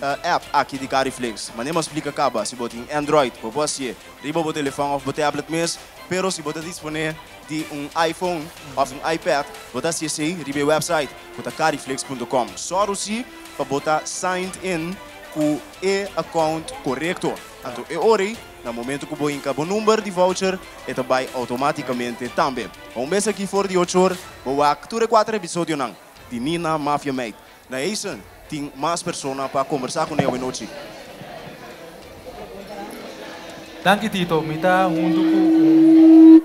app aki di Cariflix. Manera mi a splika kaba, si bo tin Android bo por hasié riba bo telefòn òf bo tablet mes, pero si bo ta disponé di un iPhone òf un iPad bo ta hasi esei riba e wèpsait ku ta cariflix punto com. Sòru sí pa bo ta signed in ku e account korekto. Anto e ora ei, na momento ku bo hinka bo number di voucher e ta bai outomátikamente tambe. Pa un bes aki for di ocho or bo wak tur e kuater episodionan di Nina Mafia Meid. Na Eisen tin mas persona pa kombersá kuné awenochi.
Danki Tito, mi ta huntu ku un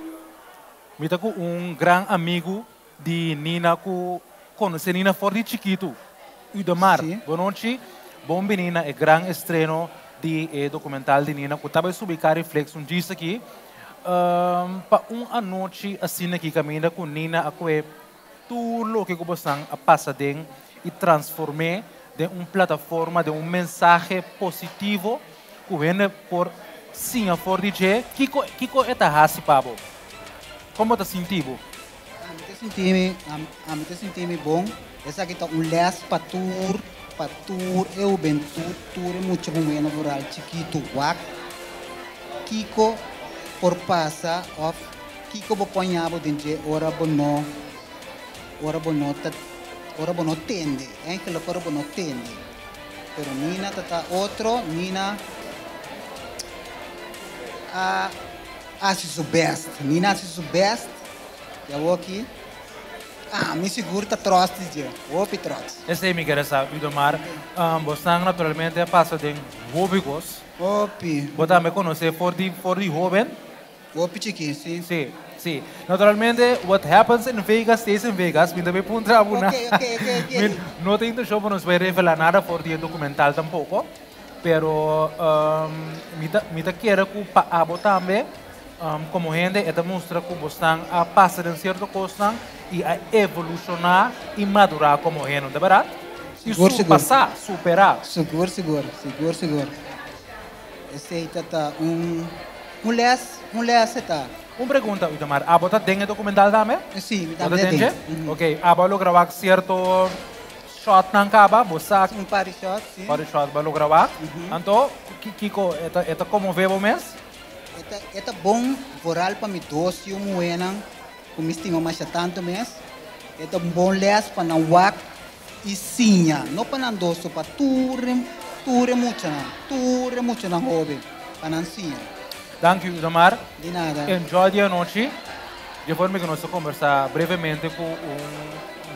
mi ta ku un gran amigu di Nina ku konosé Nina for di chikitu, Udemar. Bonochi, bon bini na e gran estreno di e dokumental di Nina ku ta bai subi Cariflex un djis aki. Pa un anochi asina aki kaminda ku Nina a kohe Tur loke ku bosan a pasa den i transform'é den un plataforma, den un mensahe positivo ku hende por siña for di dje. Kiko kiko e ta hasi pa bo? Kon bo ta sinti bo?
Ami ta sinti mi, ami ta sinti mi bon. Esaki ta un lès pa tur, pa tur e hubentut, tur e mucha muhé natural chikitu wak kiko por pasa òf Kiko bo poña bo den dje ora bo no ora bo no ta ora bo no tende? Eigenlijk ora bo no tende. Pero Nina ta ta otro, Nina a hasi su best. Nina hasi su best y awoki ami sigur ta trots di dje, hopi trots.
Esei mi kere sa, Udomar. Bosnan naturalmente a pasa den hopi kos.
Hopi.
Bo tambe konosé for di for di hoben.
Hopi chikí, si.
Si, si. Naturalmente, what happens in Vegas stays in Vegas. Mi ta bay puntra bo na.
Ok, ok, ok, ok.
Mi no ta intencion pa nos bay revela nada for di e documental tampoco. Pero mi ta, mi ta kere cu pa abo tambe, como hende e ta mustra cu bosnan a pasa den cierto cosnan y a evoluciona y madura como hende, no ta berdad? Y
Sigur, sigur.
surpasa, supera.
Sigur, sigur, sigur, sigur. Esei ta ta un un les, un les e ta.
Un pregunta, Utamar, abo ta den e documental tambe?
Si, mi
Bo ta
tambe ta
den
den.
dje? Ok, abo a logra wak cierto shotnan caba? Bo sa.
Un par di shot, si.
Un par di shot bo a logra wak. Anto, kico, e ta e ta conmove bo mes?
E ta e ta bon vooral pa mi dos yu muhénan ku mi stima masha tantu mes. E ta un bon les pa nan wak I siña, no pa nan dos so, pa tur e tur e muchanan, tur e muchanan hoben, pa nan siña.
Danki Udamar.
Di nada.
Enjoy di anochi. Di forma ku nos a kombersá brevemente ku un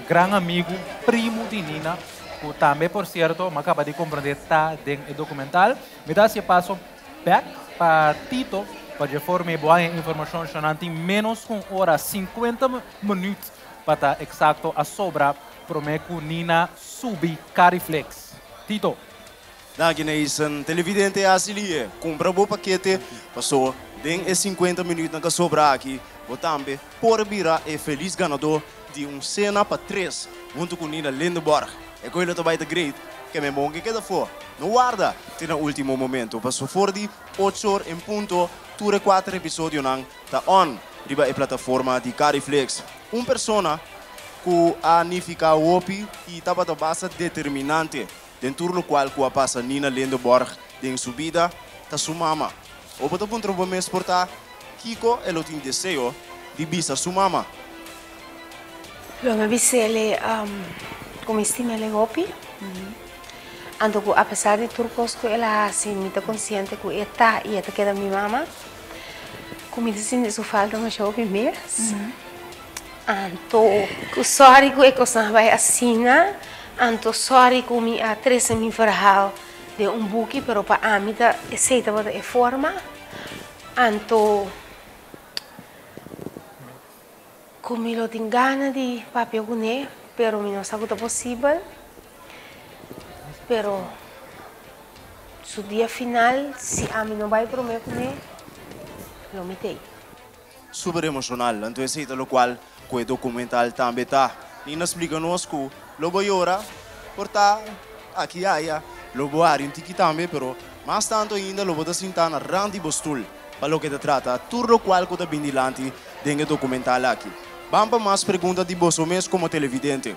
gran amigu, primu di Nina, ku tambe por sierto mi a kaba di komprendé ta den e dokumental. Mi ta hasi e paso bèk pa Tito pa dje forma e bo haña informashon shonnan tin ménos ku un ora sinkuenta minüt pa ta eksakto a sobra Prome ku Nina subi Cariflex. Tito.
Danki Nason. Televidente hasi lihe, kumpra bo pakete paso den e sinkuenta minütnan ka sobra aki bo tambe por bira e felis ganadó di un sena pa tres huntu ku Nina Lindeborg. E koe lo ta bai ta great ke men bon ke keda afó. No warda te na ultimo momento paso for di ocho or en punto tur e kuater episodionan ta on riba e plataforma di Cariflex. Un persona ku a nifiká hopi i tabata basta determinante den tur lokual ku a pasa Nina Lindeborg den su bida ta su mama. O bo ta puntra bo mes por ta kiko e lo tin deseo di bisa su mama?
Lo mi bis'el ku mi stim'el hopi. Anto ku apesar di tur kos ku el a hasi mi ta konsiente ku e ta i e ta keda mi mama. Ku mi ta sinti su falta masha hopi mes. Anto ku sòri ku e kosnan a bai asina. Anto sòri ku mi a trese mi verhaal den un buki pero pa ami ta esei tabata e forma. Anto ku mi lo tin gana di papia kuné pero mi no sa ku ta posibel. Pero su dia final si ami no bai promé kuné lo mi t'ei.
Super emocional, anto esey ta locual cu e documental tambe ta. Nina splica nos cu lo bo yora por ta aki aya, lo bo hari un tiki tambe, pero mas tanto ainda lo bo ta sinta na rand di bo stoel pa loke ta trata tur locual cu ta bin dilanti den e documental aki. Ban pa mas pregunta di boso mes como televidente.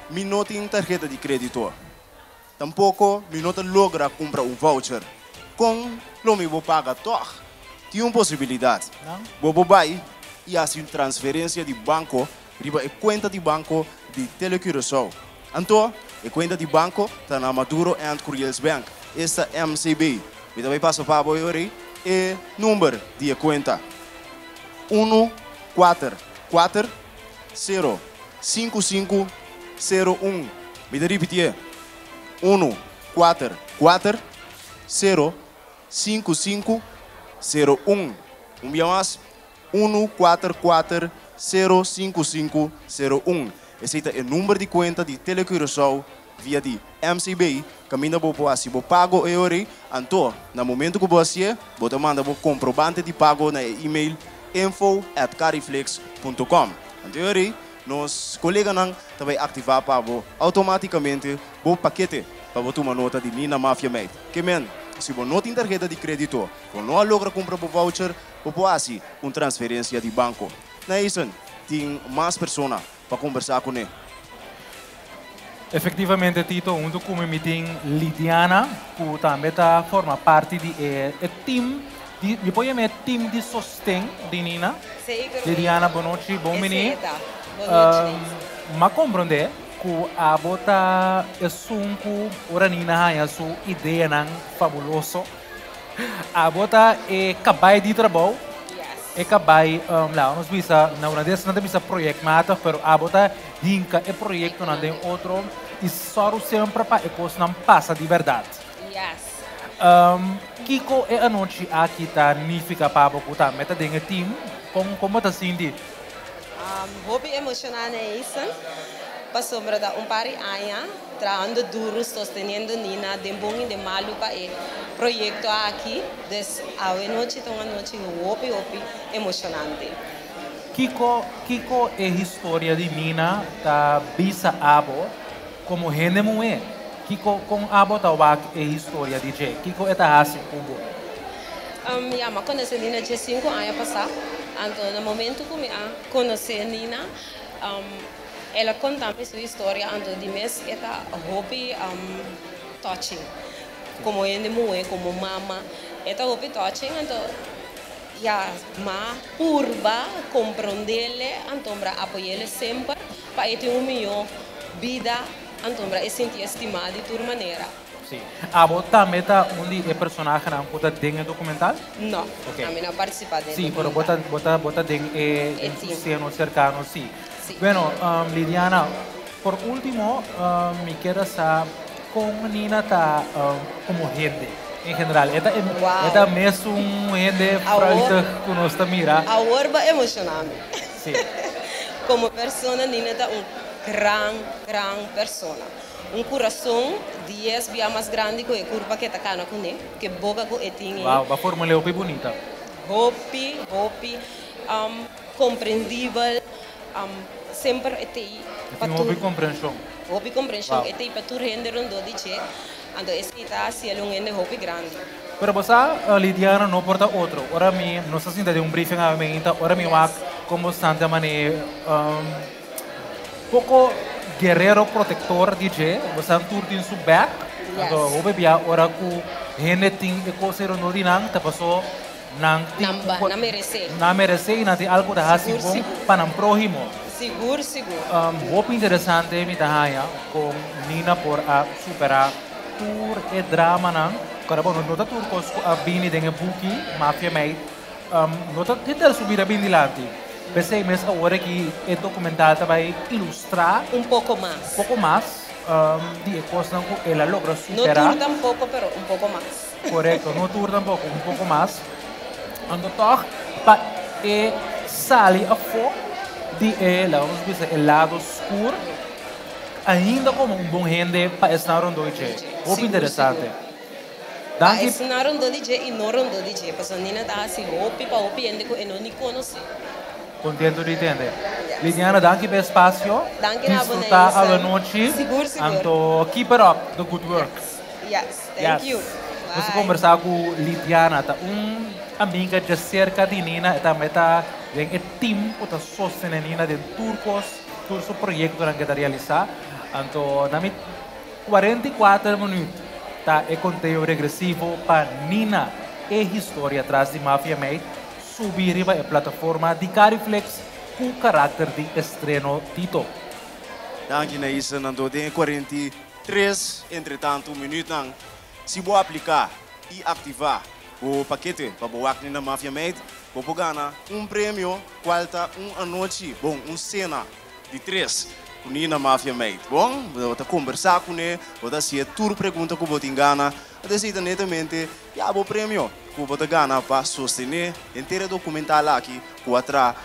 Mi no tin tarheta di credito. Tampoco mi no ta logra cumpra un voucher. Con lo mi bo paga toch? Tin un posibilidad. Bo por bay y haci un transferencia di banco riba e cuenta di banco di TeleCuraçao. Anto, e cuenta di banco ta na Maduro and Curiels Bank, esta MCB. Mi ta bay pasa pa bo e e number di e cuenta, Uno, cuater, cuater, Sero, sinku sinku, sero, un. Mi ta ripitié, Unu, kuater, kuater, sero, sinku sinku, sero, un. Un bia mas, Unu, kuater, kuater, sero, sinku sinku, sero, un. Esei ta e number di kuenta di TeleCuraçao via di MCB, kaminda bo por hasi bo pago e ora ei. Anto, na momento ku bo hasié, bo ta manda bo komprobante di pago na e email info at cariflix punto com. Anto e ora ei, nos koleganan ta bai aktivá pa bo outomátikamente bo pakete pa bo tuma nota di Nina Mafia Meid. Ke men, si bo no tin tarheta di krédito, bo no a logra kumpra bo voucher, bo por hasi un transferensia di banko. Na Eisen tin mas persona pa kombersá kuné.
Efectivamente Tito, hunto cu mi mi tin Lidiana cu tambe ta forma parti di e e team di, mi por yama e team di sosten di Nina.
Zeker
Lidiana, bonochi, bon bini.
Esei ta. Bonochi.
M'a comprende cu abo ta esun cu ora Nina haya su ideanan fabuloso, Abo ta e kabai di trabou, e kabai, laga nos bisa, na hulandes nan ta bisa projectmatig, pero abo ta hinka e proyektonan den otro i sòru semper pa e kosnan pasa di bèrdat. Kiko e anochi aki ta nifiká pa abo ku ta meta den e team? Kon kon bo ta sinti?
Hopi emoshoná Neison, pasobra ta un par di aña trahando duru sosteniendo Nina den bon i den malu pa e proyekto aki, dus awe nochi ta un anochi hopi hopi emoshonante.
Kiko kiko e historia di Nina ta bisa abo komo hende muhé? Kiko kon abo ta wak e historia di dje? Kiko e ta hasi ku bo?
Ya, mi a konosé Nina diesinku aña pasá. Anto na momentu ku mi a konosé Nina, el a konta mi su historia, anto di mes e ta hopi touching. Komo hende muhé, komo mama, e ta hopi touching. Anto ya, m'a purba komprondele, anto m'a apoyele semper pa e tin un mihó bida. Antombra e sinti estimá di tur manera.
Sí. Abo tambe ta un di e personahenan ku ta den e dokumental?
No, ami no a partisipá den e dokumental.
Sí, pero bo ta bo ta bo ta den e
E team.
seno serkano, sí.
Sí.
Bueno, Lidiana, por último mi kier a sa kon Nina ta komo hende en general. E ta e
Wow.
ta mesun hende
Awor
fruitig ku nos ta mira?
Awor bo emoshoná mi.
Sí.
Komo persona Nina ta un Gran, gran persona. Un kurason dies bia mas grandi ku e kurpa ke ta kana kuné, ku e boka ku e tin ei.
Wow, ba formul'é hopi bunita.
Hopi, hopi komprendibel, semper e t'ei pa
E tin
tur.
hopi komprenshon.
Hopi komprenshon,
Wow.
e t'ei pa tur hende rondó di dje, anto esei ta hasi el un hende hopi grandi.
Pero bo sa, Lidiana no por ta otro. Ora mi, nos ta sinta den un briefing awe meinta, ora mi wak kon bo stante manera. Poko guerrero protector di dje, bosan tur tin su back, anto hopi bia ora ku hende tin e kos ei rondó di nan ta paso nan tin
Nan nan meresé.
Nan meresé i nan tin algu ta hasi bon pa nan próhimo.
Sigur sigur.
Hopi interesante mi ta haña kon Nina por a superá. tur e dramanan, ku ora bo no ta tur kos ku a bini den e buki Mafia Meid, no ta henter su bida bin dilanti. P'esei mes awor aki e dokumental ta bai ilustrá
Un poko mas.
un poko mas di e kosnan ku el a logra
No
superá.
tur tampoko, pero un poko mas.
Korekto, no tur tampoko, un poko mas. Anto tòg pa e sali afó di e, laga nos bisa, e lado skur, ainda komo un bon hende pa esnan rondó di dje. Hopi
Sigur,
interesante.
sigur. Pa
Danki.
esnan rondó di dje i no rondó di dje, pasobra Nina ta hasi hopi pa hopi hende ku e no ni konosé.
Contento di tende.
Yes.
Liliana, danki pa e espacio.
Danki na bo,
Disfruta
Naisa.
awanochi.
Sigur, sigur.
Anto keep it up, the good work.
Yes, thank
Yes.
you.
Nos a
Bye.
conversa cu Lidiana, ta un amiga djacerca di Nina, e tambe ta den e team cu ta sostene Nina den tur cos, tur su proyectonan cu e ta realisa. Anto na mi 44 minuut ta e conteo regresivo pa Nina, e historia tras di Mafia Meid, subi riba e plataforma di Cariflex cu caracter di estreno. Tito.
Danki Naisa, anto den e 43 entretanto minuutnan, si bo apliká i aktivá bo pakete pa bo wak Nina Mafia Meid, bo por gana un premio kual ta un anochi, bon, un sena di tres ku Nina Mafia Meid. Bon, bo ta kombersá kuné, bo ta hasié tur pregunta ku bo tin gana, esei ta netamente ya bo premio ku bo ta gana pa sostené henter e dokumental aki ku a traha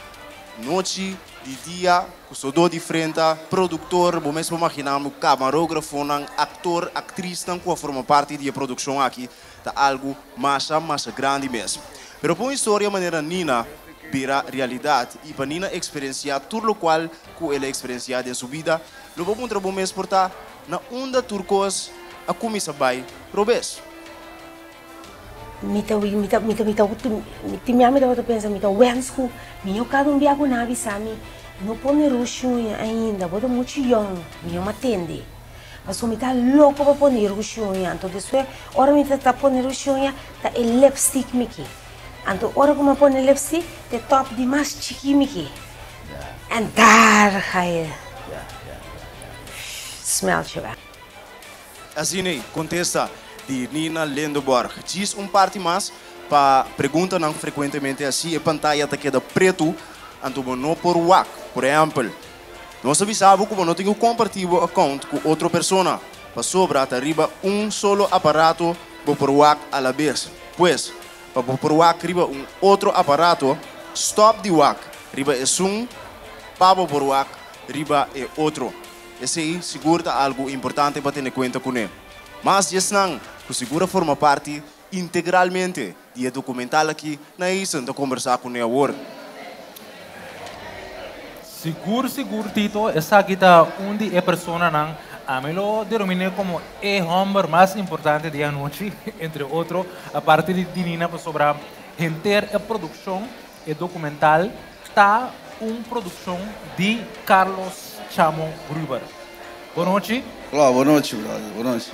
nochi di dia ku sodó di frenta, produktor, bo mes por imaginá bo kamarógrafonan, aktor, aktrisnan ku a forma parti di e produkshon aki, ta algu masha masha grandi mes. Pero pa un historia manera Nina bira realidat i pa Nina eksperensiá tur lokual ku el a eksperensiá den su bida, lo bo puntra bo mes por ta na unda tur kos a kuminsá bai robes.
Mi ta mi ta mi ta mi ta tin bia mi tabata pensa mi ta wens ku mihó kada un bia ku nan a bisa mi no pone rushuña ainda bo ta muchu yòn mihó mi a tende pasobra mi ta loko pa pone rushuña anto despues ora mi ta ta pone rushuña ta e lipstick mi ke anto ora ku mi a pone lipstick ta e top di mas chiki mi ke en daar ga e smeltje weg.
Asina ei, kontesta di Nina Lindeborg. Djis un parti mas pa preguntanan frekuentemente hasi, e pantaya ta keda pretu, anto bo no por wak. Por ehèmpel, nos a bisa bo ku bo no tin ku kompartí bo akount ku otro persona, pasobra ta riba un solo aparato bo por wak alabes. Pues, pa bo por wak riba un otro aparato, stòp di wak riba esun pa bo por wak riba e otro. Esei sigur ta algu importante pa tene kuenta kuné. Mas di esnan ku sigur a forma parti integralmente di e dokumental aki na Eisen ta kombersá kuné awor.
Sigur sigur Tito, esaki ta un di e personanan ami lo denominé komo e hòmber mas importante di e anochi, entre otro, aparte di Nina pasobra henter e produkshon E dokumental ta un produkshon di Carlos Chamo Gruber. Bonochi.
Hola, bonochi brother, bonochi.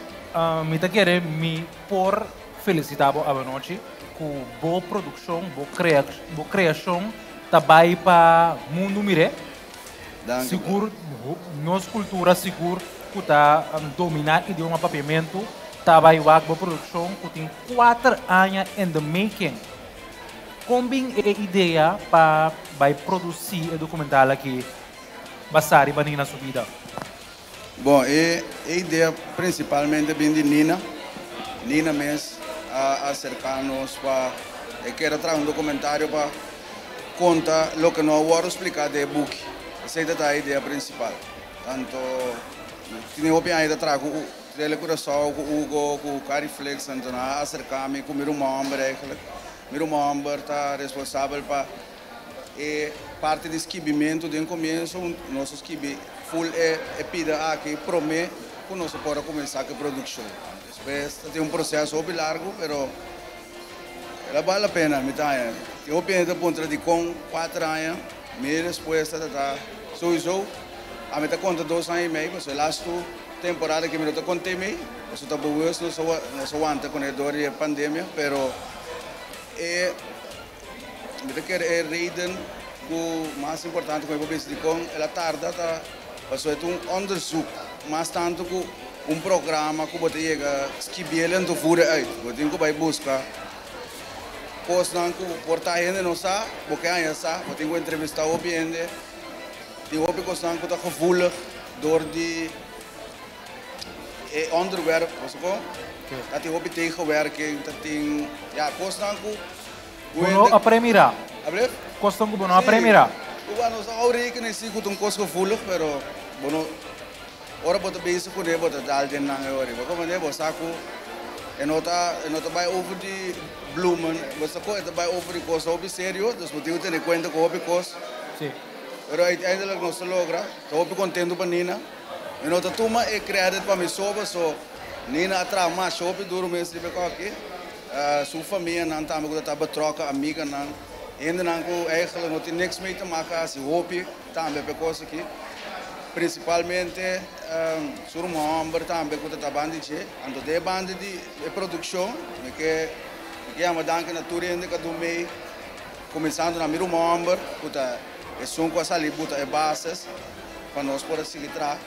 Mi ta kere mi por felisita bo awanochi ku bo produkshon, bo bo kreashon ta bai pa mundu mir'é.
Danki.
Sigur nos kultura sigur ku ta dominá idioma papiamentu ta bai wak bo produkshon ku tin kuater aña in the making. Kon bin e idea pa bai produsí e dokumental aki basá riba Nina su bida?
Bon, e idea prinsipalmente bin di Nina. Nina mes a aserká nos pa e kere traha un dokumentario pa konta loke no a wòrdu spliká den e buki. Esei ta ta e idea prinsipal. Tanto tin hopi aña ta traha ku Tele Curaçao, ku Hugo, ku Cariflex, anto nan a aserká mi ku mi ruman hòmber eigentlik. Mi ruman hòmber ta responsabel pa e parti di skibimentu. Den komienso nos a skibi ful e e pida aki promé ku nos a por a kuminsá ku e produkshon. Despues ta tin un proseso hopi largu pero el a bal la pena mi ta haña. Tin hopi hende ta puntra dikon kuater aña, mi respuesta ta ta souiso ami ta konta dos aña i mei pasobra e lastu temporada ki mi no ta konté mi, pasobra ta bewust nos a nos a wanta kuné dor di e pandemia, pero e mi ta kere e reden ku mas importante ku mi por bisa dikon el a tarda ta pasobra e ta un onderzoek mas tantu ku. Un programa ku bo ta yega skibiel en tu voer uit. Bo tin ku bai buska kosnan ku por ta hende no sa, bo ke haña sa. Bo tin ku entrevistá hopi hende. Tin hopi kosnan ku ta gevoelig dor di e onderwerp, bo sa kon? Ta tin hopi tegenwerking, ta tin, ya, kosnan ku
Bo no a premirá.
Ablief?
Kosnan ku bo no a premirá.
Si. Ku nos a hou rekening si ku ta un kos gevoelig, pero bo no. Ora bo ta bezig kuné bo ta dal den nan e ora. Bo komprendé? Bo sa ku e no ta e no ta bai over di bloemen, bo sa ku e ta bai over di kos hopi serio, dus bo tin ku tene kuenta ku hopi kos.
Sí.
Pero uiteindelijk nos ta logra. Ta hopi kontentu pa Nina. Mi no ta tuma e credit pa mi so paso Nina a traha masha hopi duro mes riba e kòki. Su famianan tambe ku ta ta betrokken, amiganan, hendenan ku eigenlijk no tin niks mee te maken a hasi hopi tambe pa e kos aki. Principalmente su ruman homber tambe cu ta ta banda di dje. Anto den e banda di e produccion mi ke mi ke yama danki na tur hende cu a dun mei, cuminsando na mi ruman homber cu ta esun cu a sali buta e bases pa nos por a sigui traha.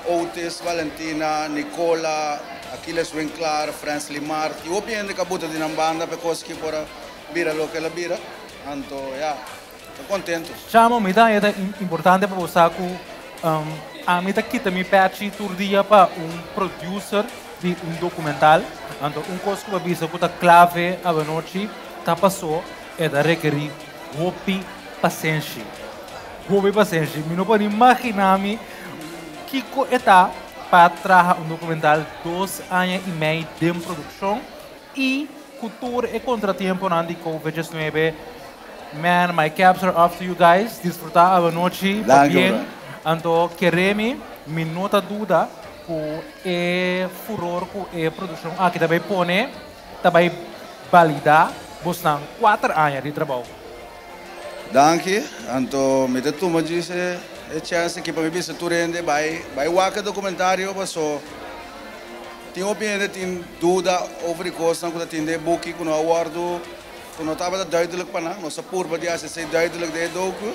Otis, Valentina, Nicola, Aquiles Winklaar, Frensly Mart y hopi hende cu a buta di nan banda pa e cos aki por a bira loke el a bira. Anto ya. Ta contento.
Chamo, mi ta haña ta importante pa bo sa ku ami ta kita mi pèchi tur dia pa un producer di un dokumental. Anto un kos ku bo a bisa ku ta klave awanochi ta pasó e ta rekerí hopi pasenshi. Hopi pasenshi. Mi no por imaginá mi kiko e ta pa traha un dokumental dos aña i mei den produkshon I ku tur e kontratiemponan di Covid 19, man, my caps are off to you guys. Disfrutá awanochi,
Danki,
pabien.
bro.
Anto kere mi, mi no ta duda ku e furor ku e produkshon aki ta bai pone ta bai balidá bosnan kuater aña di trabou.
Danki. Anto mi ta tuma djis e e chèns aki pa mi bisa tur hende bai bai wak e dokumentario paso Tin hopi hende tin duda over di kosnan ku ta tin den e buki ku no a wòrdu, ku no tabata duidelijk pa nan. Nos a purba di hasi esei duidelijk den e doku.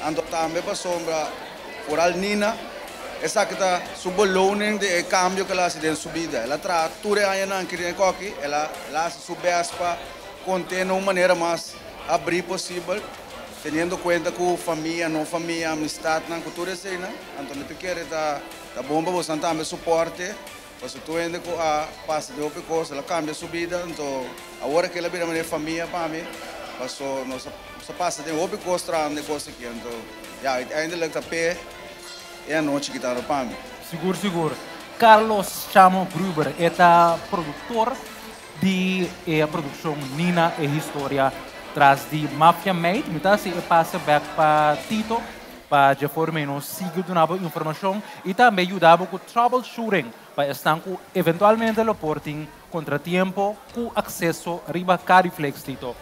Anto tambe pasobra foral Nina, esaki ta su beloning di e kambio ku el a hasi den su bida. El a traha tur e añanan aki den e kòki, el a el a hasi su bèst pa kont'é na un manera mas abrí posibel, teniendo kuenta ku famia, no famia, amistatnan, ku tur eseinan. Anto mi ta kere ta. Ta bon pa bosan tambe soporte, pasobra tur hende ku a pasa den hopi kos, el a kambia su bida, anto awor aki el a bira manera famia pa mi, pasobra nos a pasa den hopi kos trahando e kos aki, anto ya uiteindelijk ta p'e e anochi ki ta pa mi.
Sigur sigur. Carlos Chamo Gruber e ta produktor di e produkshon Nina e historia tras di Mafia Meid. Mi ta hasi e pase bek pa Tito. Pa dje forma ei nos sigui duna bo informashon i tambe yuda bo ku troubleshooting pa esnan ku eventualmente lo por tin kontratiempo ku akseso riba Cariflex, Tito.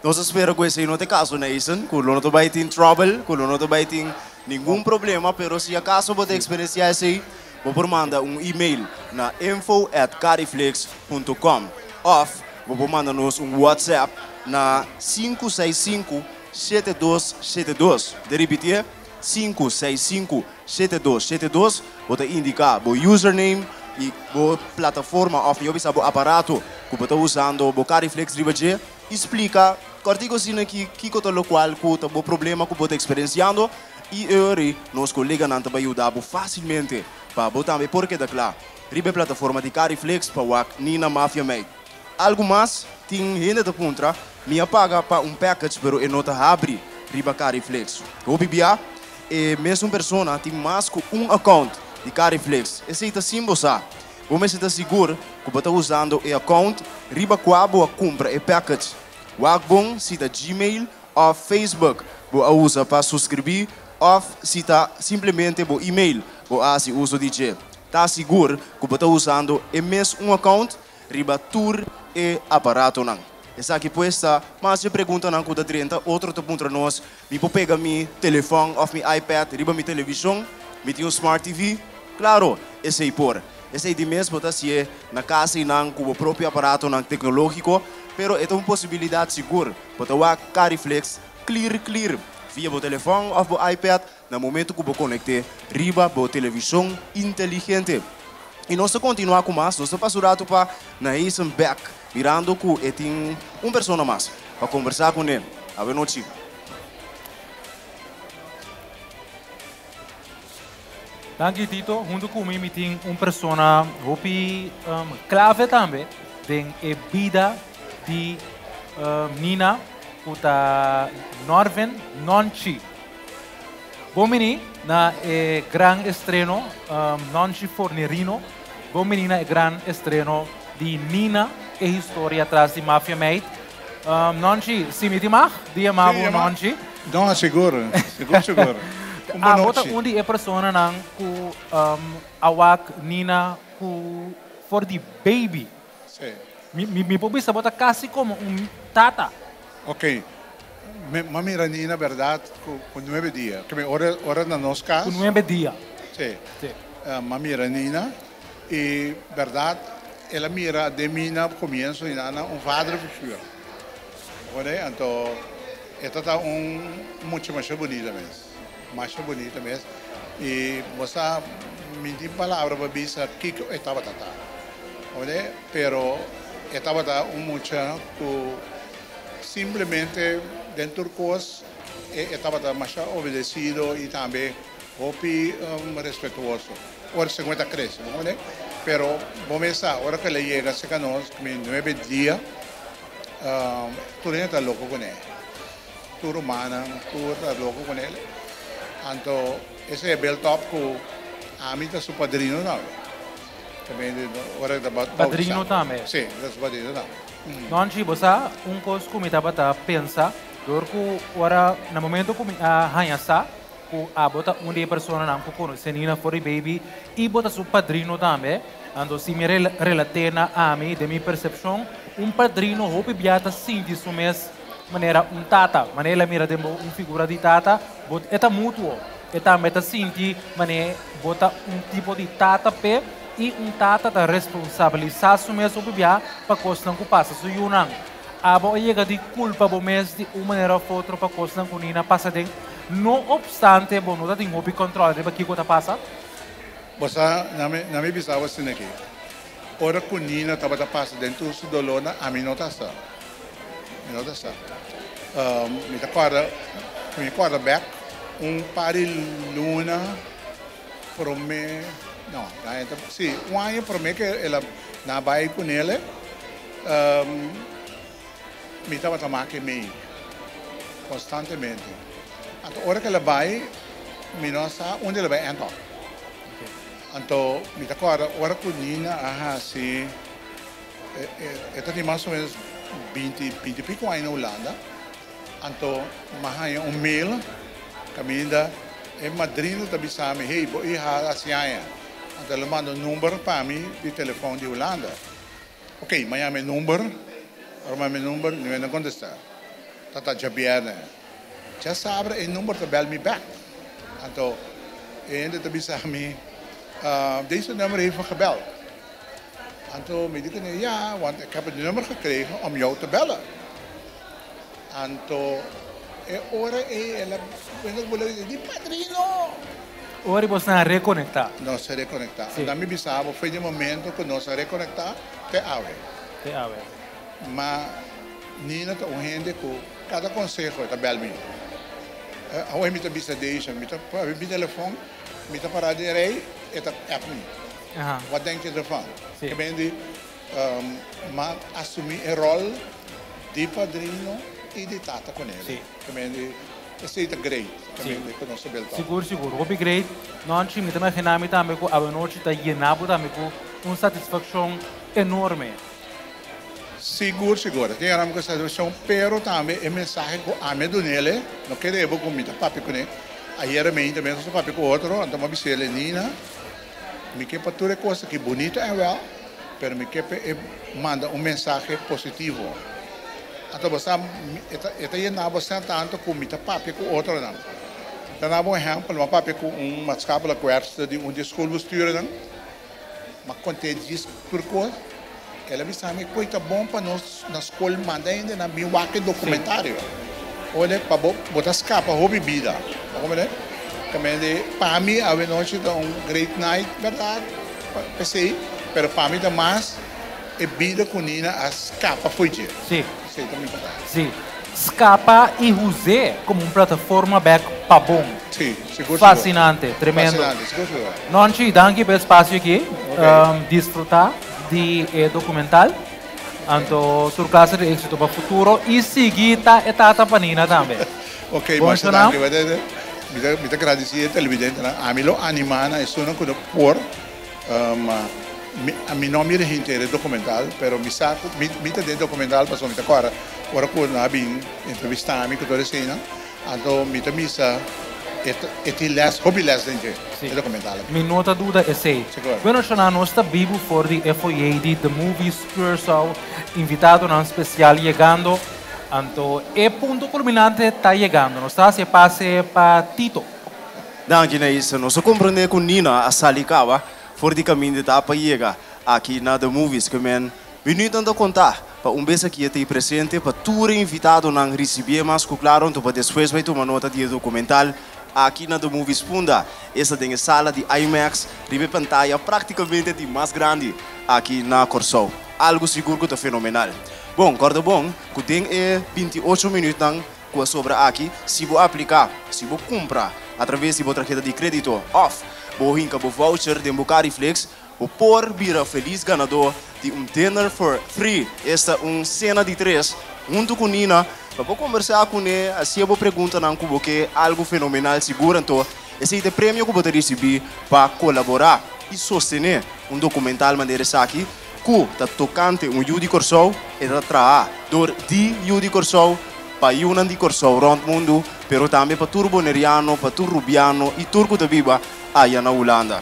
Nos a spera ku esei no ta e kaso, Nason, ku lo no ta bai tin trouble, ku lo no ta bai tin ningun problema, pero si akaso bo ta eksperensiá esei, bo por manda un email na info at cariflex punto com òf bo por manda nos un WhatsApp na 565 72 72. De ripitié, 5 6 5 7 2 7 2. Bo ta indiká bo username i bo plataforma òf mihó bisa bo aparato ku bo ta usando bo Cariflex riba dje i splika kòrtiku asina ki kiko ta lokual ku ta bo problema ku bo ta eksperensiando i e ora ei nos koleganan ta bai yuda bo fásilmente pa bo tambe por keda kla riba e plataforma di Cariflex pa wak Nina Mafia Meid. Algu mas, tin hende ta puntra, mi a paga pa un package pero e no ta habri riba Cariflex. Hopi bia e mesun persona tin mas ku un account di Cariflex. Esei ta sin bo sa. Bo mester ta sigur ku bo ta usando e account riba kua bo a kumpra e package. Wak bon si ta Gmail òf Facebook bo a usa pa suskribí òf si ta simplemente bo email bo a hasi uso di dje. Ta sigur ku bo ta usando e mes un account riba tur e aparatonan. Esaki pues ta mas dje preguntanan ku ta drenta. Otro ta puntra nos, Mi por pega mi telefòn òf mi iPad riba mi televishon? Mi tin un Smart TV? Klaro, esei por. Esei di mes bo ta hasié na kas einan ku bo propio aparatonan teknológiko, pero e ta un posibilidat sigur. Bo ta wak Cariflex klir klir. via bo telefòn òf bo iPad na momento ku bo konekt'é riba bo televishon inteligente. I nos ta kontinuá ku mas, nos ta pasa un ratu pa Naisen bèk mirando ku e tin un persona mas pa kombersá kuné. Awenochi.
Danki Tito, huntu ku mi mi tin un persona hopi klave tambe den e bida di Nina ku ta Norvin Nonchi. Bon bini na e gran estreno Nonchi Fornerino, bon bini na e gran estreno di Nina, e historia tras di Mafia Meid. Nonchi, si mi tin mag di yama bo Nonchi?
No, sigur, sigur, sigur. Un bon
Abo ta
nochi.
un di e personanan ku a wak Nina ku for di baby.
Sí.
Mi por bisa bo ta kasi komo un tata.
Ok. Mi a mira Nina bèrdat ku nuebe dia. Ke mi ora ora na nos kas.
Ku nuebe dia.
Sí.
Sí.
Mi a mira Nina i bèrdat el a mira den mi na komienso di nana un vaderfiguur. Hoor anto e ta ta un mucha masha bunita mes. Masha bunita mes. I bo sa mi tin palabra pa bisa kiko e tabata ta. Oye, pero e tabata un mucha ku simplemente den tur kos e tabata masha obedesido i tambe hopi respetuoso. Ora segun e ta krese, bo comprende? Pero bo mes sa, ora ku el a yega serka nos, mi nuebe dia, tur hende ta loko kuné. Tur rumannan, tur ta loko kuné. Anto esei e build up ku ami ta su padrino tambe.
Padrino tambe?
Sí, ta su padrino tambe.
Nonchi, bo sa un kos ku mi tabata pensa dor ku ora na momento ku mi a haña sa ku abo ta un di e personanan ku konosé Nina for di baby i bo ta su padrino tambe, anto si mi relat'é na ami den mi persepshon, un padrino hopi bia ta sinti su mes manera un tata, manera el a mira den bo un figura di tata, bo e ta mutuo, e tambe ta sinti manera bo ta un tipo di tata p'e i un tata ta responsabilisá su mes hopi bia pa kosnan ku pasa su yunan. Abo a yega di kulpa bo mes di un manera òf otro pa kosnan ku Nina pasa den, no opstante bo no ta tin hopi kòntròl riba kiko ta pasa?
Bo sa, na mi na mi bisa bo asina aki, ora ku Nina tabata pasa den tur su dolornan, ami no ta sa. Mi no ta sa. Mi ta kòrda, mi kòrda bèk un par di luna promé, no, si, un aña promé ku el a na bai ku Nele, mi tabata maka e mei konstantemente. Anto ora ku el a bai, mi no a sa unda el a bai èntò. Anto mi ta kòrda ora ku Nina a hasi. E ta tin mas o menos binti, binti y pico aña na Hulanda. Anto m'a haña un mail caminda e madrina ta bisa mi, hey, bo iha a hasi aña. Anto el a manda un number pa mi di telefon di Hulanda. Ok, m'a yama e number, ora m'a yama e number, niun hende a contesta. Ta ta djabierne. Djasabra e number ta bel mi bek. Anto e hende ta bisa mi, Deze nummer heeft me gebeld. Anto mi di kuné, Ja, want ik heb het nummer gekregen om jou te bellen. Anto e ora ei el a bini bula di, Di padrino!
Ora bos nan a rekonektá.
Nos a rekonektá. Anto mi bisa bo, foi di momento ku nos a rekonektá te awe.
Te awe.
Ma Nina ta un hende ku kada konseho e ta bèl mi. Awe mi ta bisa Deisha, mi ta pabia mi telefòn, mi ta pará den rei, e ta app mi. Wat denk je ervan? Ke men di m'a asumí e ròl di padrino i di tata ku nel. Ke men di esei ta great. Ke men di ku nos ta bel tòg.
Sigur sigur. Hopi great. Nonchi, mi ta imaginá mi tambe ku awenochi ta yená bo tambe ku un satisfakshon enorme.
Sigur sigur. Ta yená mi ku satisfakshon pero tambe e mensahe ku ami a dun'el no kere bo ku mi ta papia kuné. Ayera meinta mes nos ta papia ku otro anto mi a bis'el, Nina. Mi ke pa tur e kos aki bunito en wèl, pero mi ke pa e manda un mensahe positivo. Anto bo sa, e ta e ta yena bo sa tantu ku mi ta papia ku otronan. Mi ta daba un ehèmpel, mi a papia ku un maatschappelijk werkster di un di e schoolbestuurnan. Mi a kont'é djis tur kos. El a bisa mi, Koe ta bon pa nos na skol manda hendenan bin wak e dokumentario. Ora pa bo bo ta skapa hopi bida. Bo komprende? Kamente pa mi awe nochi ta un great night bèrdat p'esei, pero pa mi ta mas e bida ku Nina a skapa fo'i dje.
Sí.
Esei ta mi importante.
Sí. Skapa i us'é komo un plataforma bèk pa bon.
Sí, sigur sigur.
Fasinante, tremendo.
Fasinante, sigur sigur.
Nonchi, danki pa e spasio aki.
Ok.
Disfrutá di e dokumental. Anto tur klase di éxito pa futuro i sigui ta e tata pa Nina tambe.
Ok,
Bon
masha
Sonam.
danki. Mi ta mi ta gradisí e televidentenan. Ami lo animá nan esunnan ku no por mi mi no mira henter e dokumental, pero mi sa ku mi mi ta den dokumental pasobra mi ta kòrda ora ku nan a bin entrevistá mi ku tur eseinan. Anto mi ta misa e e tin les, hopi les den dje, e documental aki.
Mi no ta duda esey.
Sigur.
Bueno Shona, nos ta bibu for di e foyer di The Movies Curaçao, invitadonan special yegando, anto e punto culminante ta yegando. Nos ta haci e pase pa Tito.
Danki Naisa. Nos a comprende cu Nina a sali caba for di caminda ta pa yega aki na The Movies. Ke men Minuutnan ta kontá pa un bes aki e ta ei presente pa tur e invitadonan risibié mas ku klaro anto pa despues bai tuma nota di e dokumental aki na The Movies Punda. Esta den e sala di IMAX riba e pantaya praktikamente di mas grandi aki na Kòrsou. Algu sigur ku ta fenomenal. Bon, kòrda bon ku den e 28 minuutnan ku a sobra aki, si bo apliká, si bo kumpra atraves di bo tarheta di krédito òf bo hinka bo voucher den bo Cariflex, Bo por bira felis ganadó di un dinner for three, esta un sena di tres, huntu ku Nina pa bo kombersá kuné, hasié bo preguntanan ku bo ke, algu fenomenal sigur. Anto esei ta e premio ku bo ta risibí pa kolaborá i sostené un dokumental manera esaki ku ta tokante un yu di Kòrsou. E ta traha dor di yu di Kòrsou pa yunan di Kòrsou rònt mundu, pero tambe pa tur boneriano, pa tur rubiano i tur ku ta biba aya na Hulanda.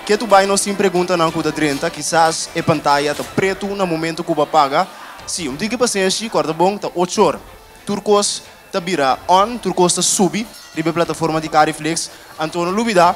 Ke tu bai nos tin preguntanan ku ta drenta, kisas e pantaya ta pretu na momento ku bo a paga. Si, un tiki pasenshi, kòrda bon, ta ochor. Tur kos ta bira on, tur kos ta subi riba e plataforma di Cariflix. Anto no lubidá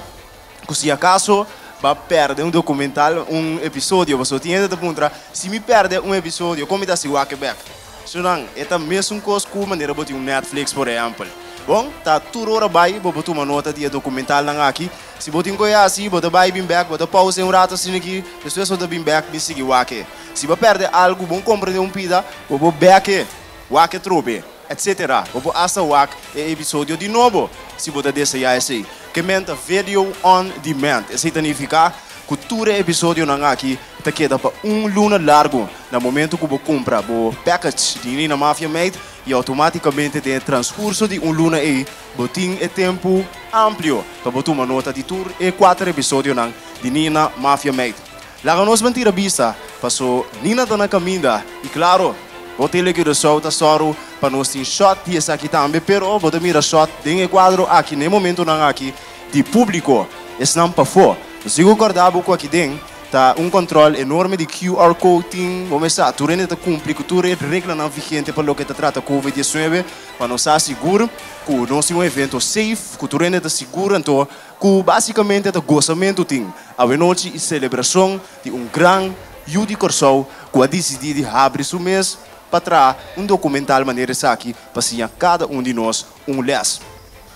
ku si akaso bo a pèrdè un dokumental, un episodio, pasobra tin hende ta puntra, si mi pèrdè un episodio, kon mi ta hasi wak e bèk? Sunan, e ta mesun kos ku manera bo tin un Netflix, por ehèmpel. Bon, ta tur ora bai bo por tuma nota di e dokumentalnan aki. Si bo tin ku e hasi, bo ta bai bin bèk, bo ta pausa un rato asina aki, despues bo ta bin bèk bin sigui wak e. Si bo pèrdè algu, bon komprendé un pida, bo por bèk e, wak e trobe, etsetera. Bo por asta wak e episodio di nobo, si bo ta deseá esei. Ke men ta video on demand. Esei ta nifiká ku tur e episodionan aki ta keda pa un luna largu na momento ku bo kumpra bo package di Nina Mafia Meid i outomátikamente den e transkurso di un luna ei bo tin e tempu amplio pa bo tuma nota di tur e kuater episodionan di Nina Mafia Meid. Laga nos ban tira bista paso Nina ta na kaminda i klaro bo Tele Curaçao ta sòru pa nos tin shòt di esaki tambe pero bo ta mira shòt den e kuadro aki na e momentonan aki di públiko esnan pafó. Nos tin ku kòrda bo ku aki den Ta un control enorme di QR code tin, bo mes sa, tur hende ta cumpli cu tur e reglanan vigente pa loke ta trata covid 19, pa nos sa sigur cu nos tin un evento safe, cu tur hende ta sigur anto cu basicamente ta gozamento tin awenochi y celebracion di un gran yu di Corsou cu a dicidi di habri su mes pa traha un documental manera esaki pa siña cada un di nos un les.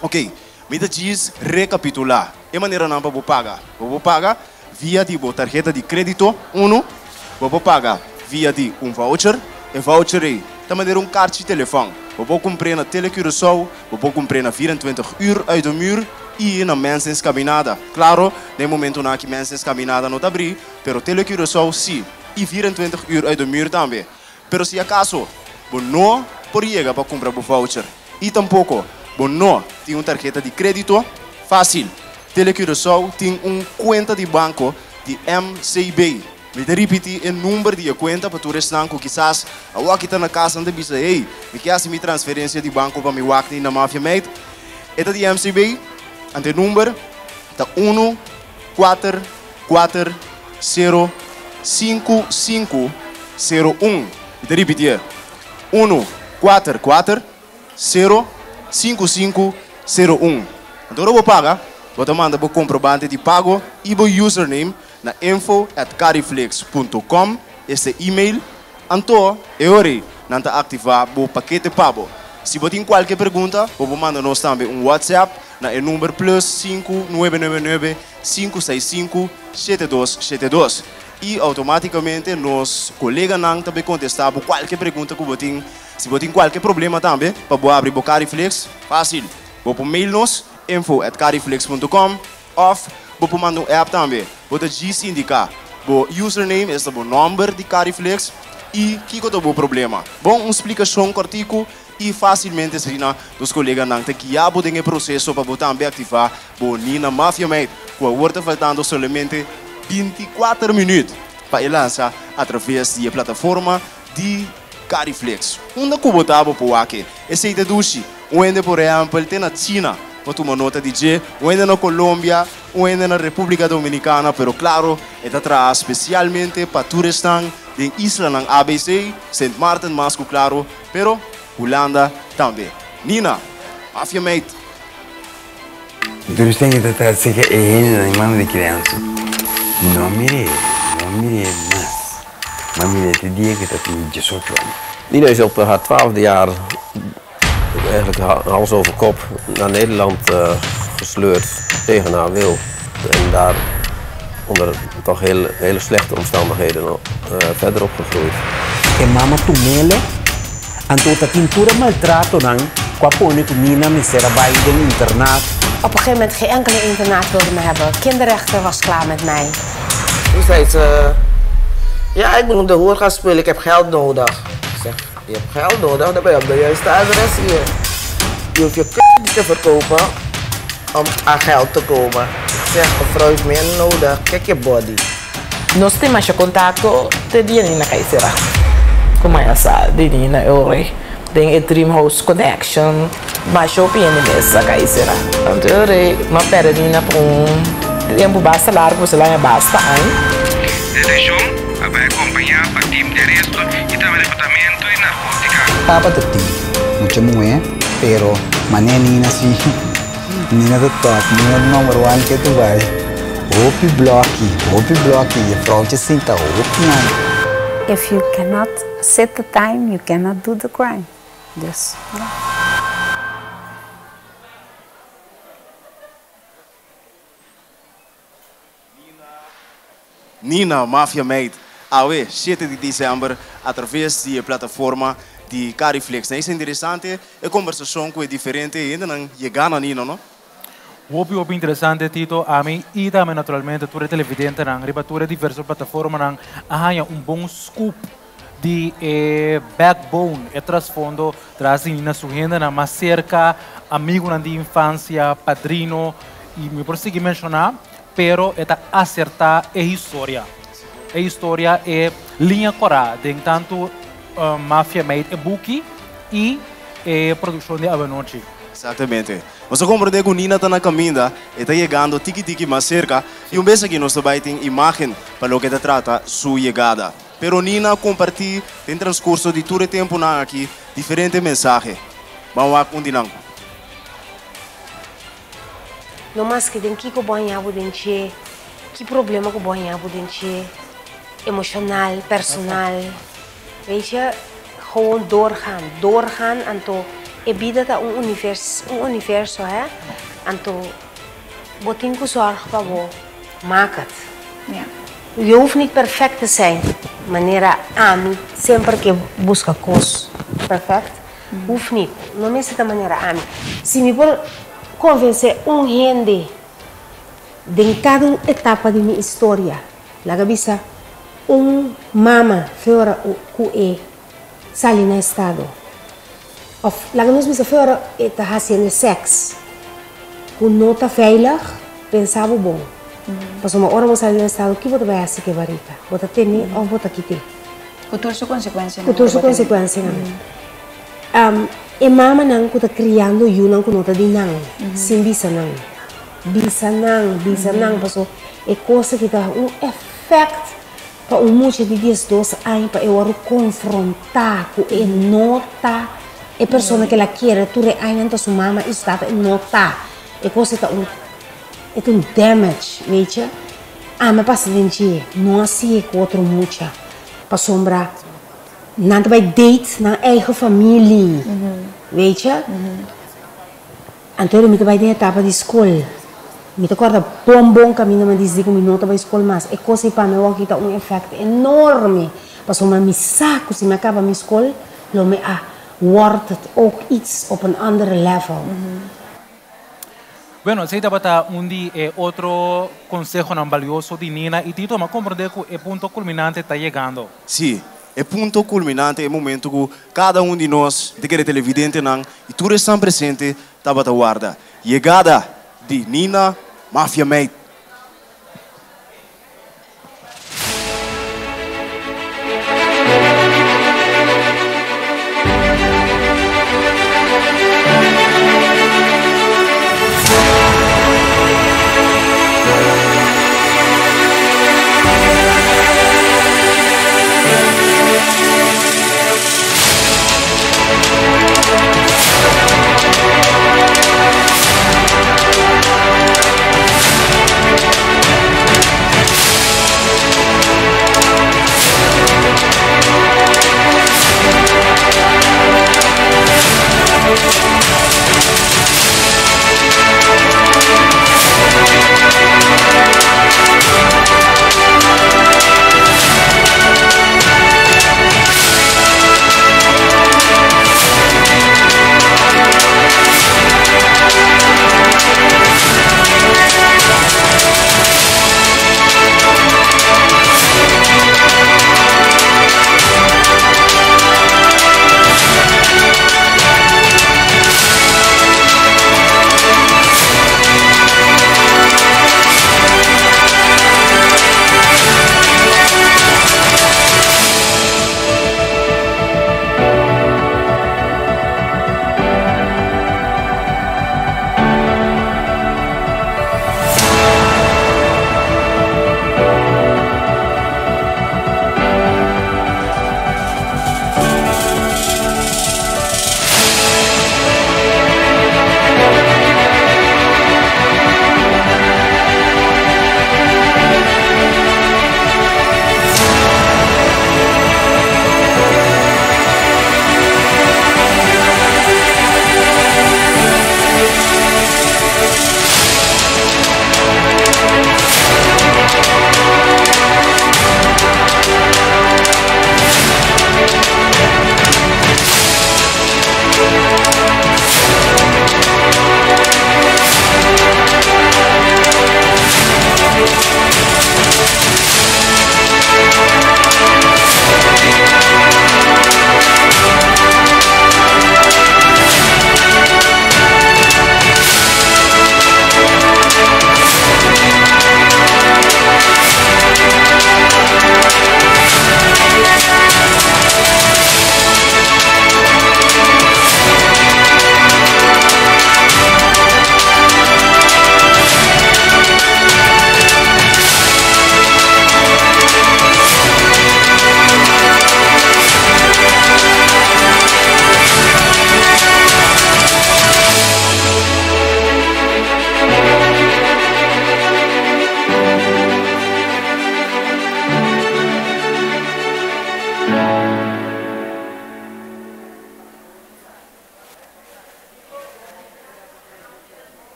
Ok, mi ta djis recapitula e maneranan pa bo paga. Bo por paga via di bo tarheta di krédito, unu, bo por paga via di un voucher. E voucher ei ta manera un karchi telefòn. Bo por kumpr'é na Tele Curaçao, bo por kumpr'é na 24 Uur Uit de Muur i na Mensens Caminada. Klaro, na e momentunan aki Mensens Caminada no ta abrí, pero Tele Curaçao sí, i 24 Uur Uit de Muur tambe. Pero si akaso bo no por yega pa kumpra bo voucher i tampoko bo no tin un tarheta di krédito, fásil, Tele Curaçao tin un kuenta di banko di MCB. Mi ta ripití e number di e kuenta pa tur esnan ku kisas awor ta na kas nan ta bisa, Hey, mi ke hasi mi transferensia di banko pa mi wak na Mafia Meid. E ta di MCB, anto e number ta unu kuater kuater sero sinku sinku sero un. Mi ta ripitié, unu kuater kuater sero sinku sinku sero un. Anto ora bo paga, bo ta manda bo komprobante di pago i bo username na info at cariflix punto com, esta e-mail. Anto e ora ei nan ta aktivá bo pakete pa bo. Si bo tin kualke pregunta, bo por manda nos tambe un WhatsApp na e number plus sinku nuebe nuebe nuebe sinku seis sinku shete dos shete dos i outomátikamente nos koleganan ta bay kontestá bo kualke pregunta ku bo tin. Si bo tin kualke problema tambe pa bo abri bo Cariflex, fásil, bo por mail nos info at cariflex punto com òf bo por manda un app tambe. Bo ta djis indiká bo username, esta bo nòmber di Cariflex, i kiko ta bo problema. Bon, un splikashon kòrtiku i fásilmente asina nos koleganan ta guia bo den e proseso pa bo tambe aktivá bo Nina Mafia Meid, ku awor ta faltando solamente 24 minüt pa e lansa atraves di e plataforma di Cariflex. Unda ku bo ta bo por wak e. Esei ta dushi. Un hende por ehèmpel te na China por tuma nota di dje, un hende na Colombia, un hende na Repúblika Dominikana, pero klaro e ta traha spesialmente pa tur esnan den islanan ABC, Sint Maarten mas ku klaro, pero Hulanda tambe. Nina, Mafia Meid.
Tur esnan ke ta tras seka e hendenan di mama di kriansa, mi no a mir'é, mi no a mir'é mas. Mi a mir'é te dia ke ta tin diesocho aña.
Nina is op haar twaalfde jaar eigenlijk hals over kop naar Nederland gesleurd tegen haar wil. En daar onder toch heel, hele slechte omstandigheden verder opgegroeid.
E mama tumele, anto ta tin tur e maltratonan ku a pone ku Nina mester a bai den internat.
Op een gegeven moment geen enkele internaat wilde me hebben. Kinderrechter was klaar met mij.
Toen zei ze, ja, ik moet op de hoer gaan spelen, ik heb geld nodig. Ik zeg, je hebt geld nodig, dan ben je op de juiste adres hier. Je hoeft je k niet te verkopen om aan geld te komen. Ik zeg, een vrouw heeft meer nodig, kijk je body.
Nos tin masha kontakto te dia Nina kai sera ku maya sa di Nina e ora den e Dream House Connection masha hopi hende mes a kai sera. Anto e ora mi a perde Nina pa un tempu basta largu pasobra el a haña basta aña.
Detenshon a bai akompañá pa tim di aresto i tambe Departamento di Narkótika.
Papa ta tin mucha muhé pero manera Nina si Nina ta top Nina ta number one ke tu bai hopi bloki hopi bloki je vrouwtje sinta hopi nan.
If you cannot sit the time you cannot do the crime dus ja.
Nina Mafia Meid awe shete di december atraves di e plataforma di Cariflix. Na es interesante e conversacion cu e diferente hendenan yega na Nina no.
Hopi hopi interesante Tito, ami y tambe naturalmente tur e televidentenan riba tur e diverso plataformanan a haña un bon scoop di e backbone, e trasfondo tras di Nina su hendenan mas cerca, amigunan di infancia, padrino y mi por sigui menciona pero e ta asertá e historia. E historia e liña kòrá den tantu Mafia Meid e buki i e produkshon di Awenochi.
Eksaktamente. Nos a komprendé ku Nina ta na kaminda, e ta yegando tiki tiki mas serka i un bes aki nos ta bai tin imágen pa loke ta trata su yegada. Pero Nina a kompartí den transkurso di tur e tempunan aki diferente mensahe. Ban wak un di nan.
No maske den kiko bo haña bo den dje, ki problema ku bo haña bo den dje, emoshonal, personal, weet je, gewoon doorgaan, doorgaan, anto e bida ta un univers, un universo hè, anto bo tin ku zòrg pa bo maak het. Je hoeft niet perfect te zijn, manera ami semper ke buska kos perfect, Hoeft niet. No mester ta manera ami. Si mi por convence un hende den cada un etapa di mi historia, laga bisa un mama fe ora cu e sali na estado, of laga nos bisa fe ora e ta haciendo sex cu no ta veilig, pensa bo bon. Pasobra ora bo sali na estado, ki bo ta bay haci cu e barrica? Bo ta tene of bo ta kite?
Ku tur su konsekuensianan.
Ku tur su konsekuensianan. E mamanan ku ta kriando yunan ku no ta di nan, sin bisa nan. Bisa nan, bisa nan, paso e kos aki ta un efèkt pa un mucha di diesdos aña pa e wòrdu konfrontá ku e no ta e persona ku el a kere tur e añanan ta su mama i su tata, e no ta. E kos ta un, e ta un damage, weet je. Ami a pasa den dje, no a sigue ku otro mucha, pasobra. Nan ta bai date nan eigen familie, weet je. Anto mi ta bai den etapa di skol. Mi ta kòrda bon bon kaminda mi a disidí ku mi no ta bai skol mas. E kos ei pa mi awor kita un efèkto enorme, pasobra mi sa ku si mi a kaba mi skol lo mi a wòrd het ook iets op een andere level.
Bueno, esei tabata un di e otro konsehonan balioso di Nina i Tito. Mi a komprondé ku e punto kulminante ta yegando.
Sí, e punto kulminante, e momento ku kada un di nos, di kere televidentenan i tur esnan presente tabata warda. Yegada di Nina Mafia Meid.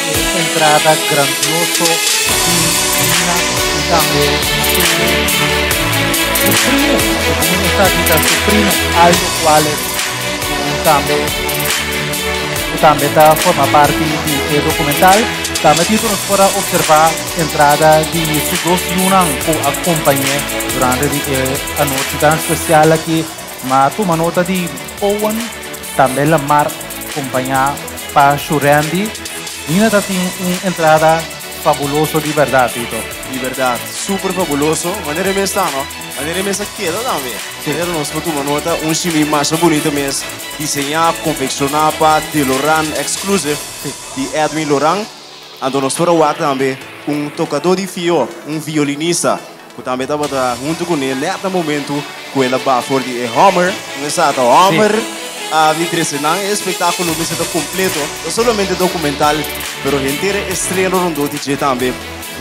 E entrada grandioso di Nina y tambe su primo, segun esaki ta su primo Aldo Cuales cu tambe cu tambe ta forma parti di e documental. Tambe Tito nos por a observa entrada di su dos yunan cu a compañe durante di e anochi tan special aki. Ma tuma nota di Owen, tambe Lamar compaña pa Shurandy. Nina ta tin un entrada fabuloso di berdad, Tito.
Di berdad, super fabuloso. Manera e mes ta, no? Manera e mes a keda tambe. Manera nos por tuma nota, un shimi masha bunito mes, diseña, confecciona pa De Loran Exclusive di Edwin Loran. Anto nos por a wak tambe un tocador di fio, un violinista. Ku tambe tabata huntu kuné nèt na momentu ku el a baha for di e Hummer. Un esata Hummer a bin trese nan. E espektákulo mester ta kompleto, no solamente dokumental, pero henter e estreno rondó di dje tambe.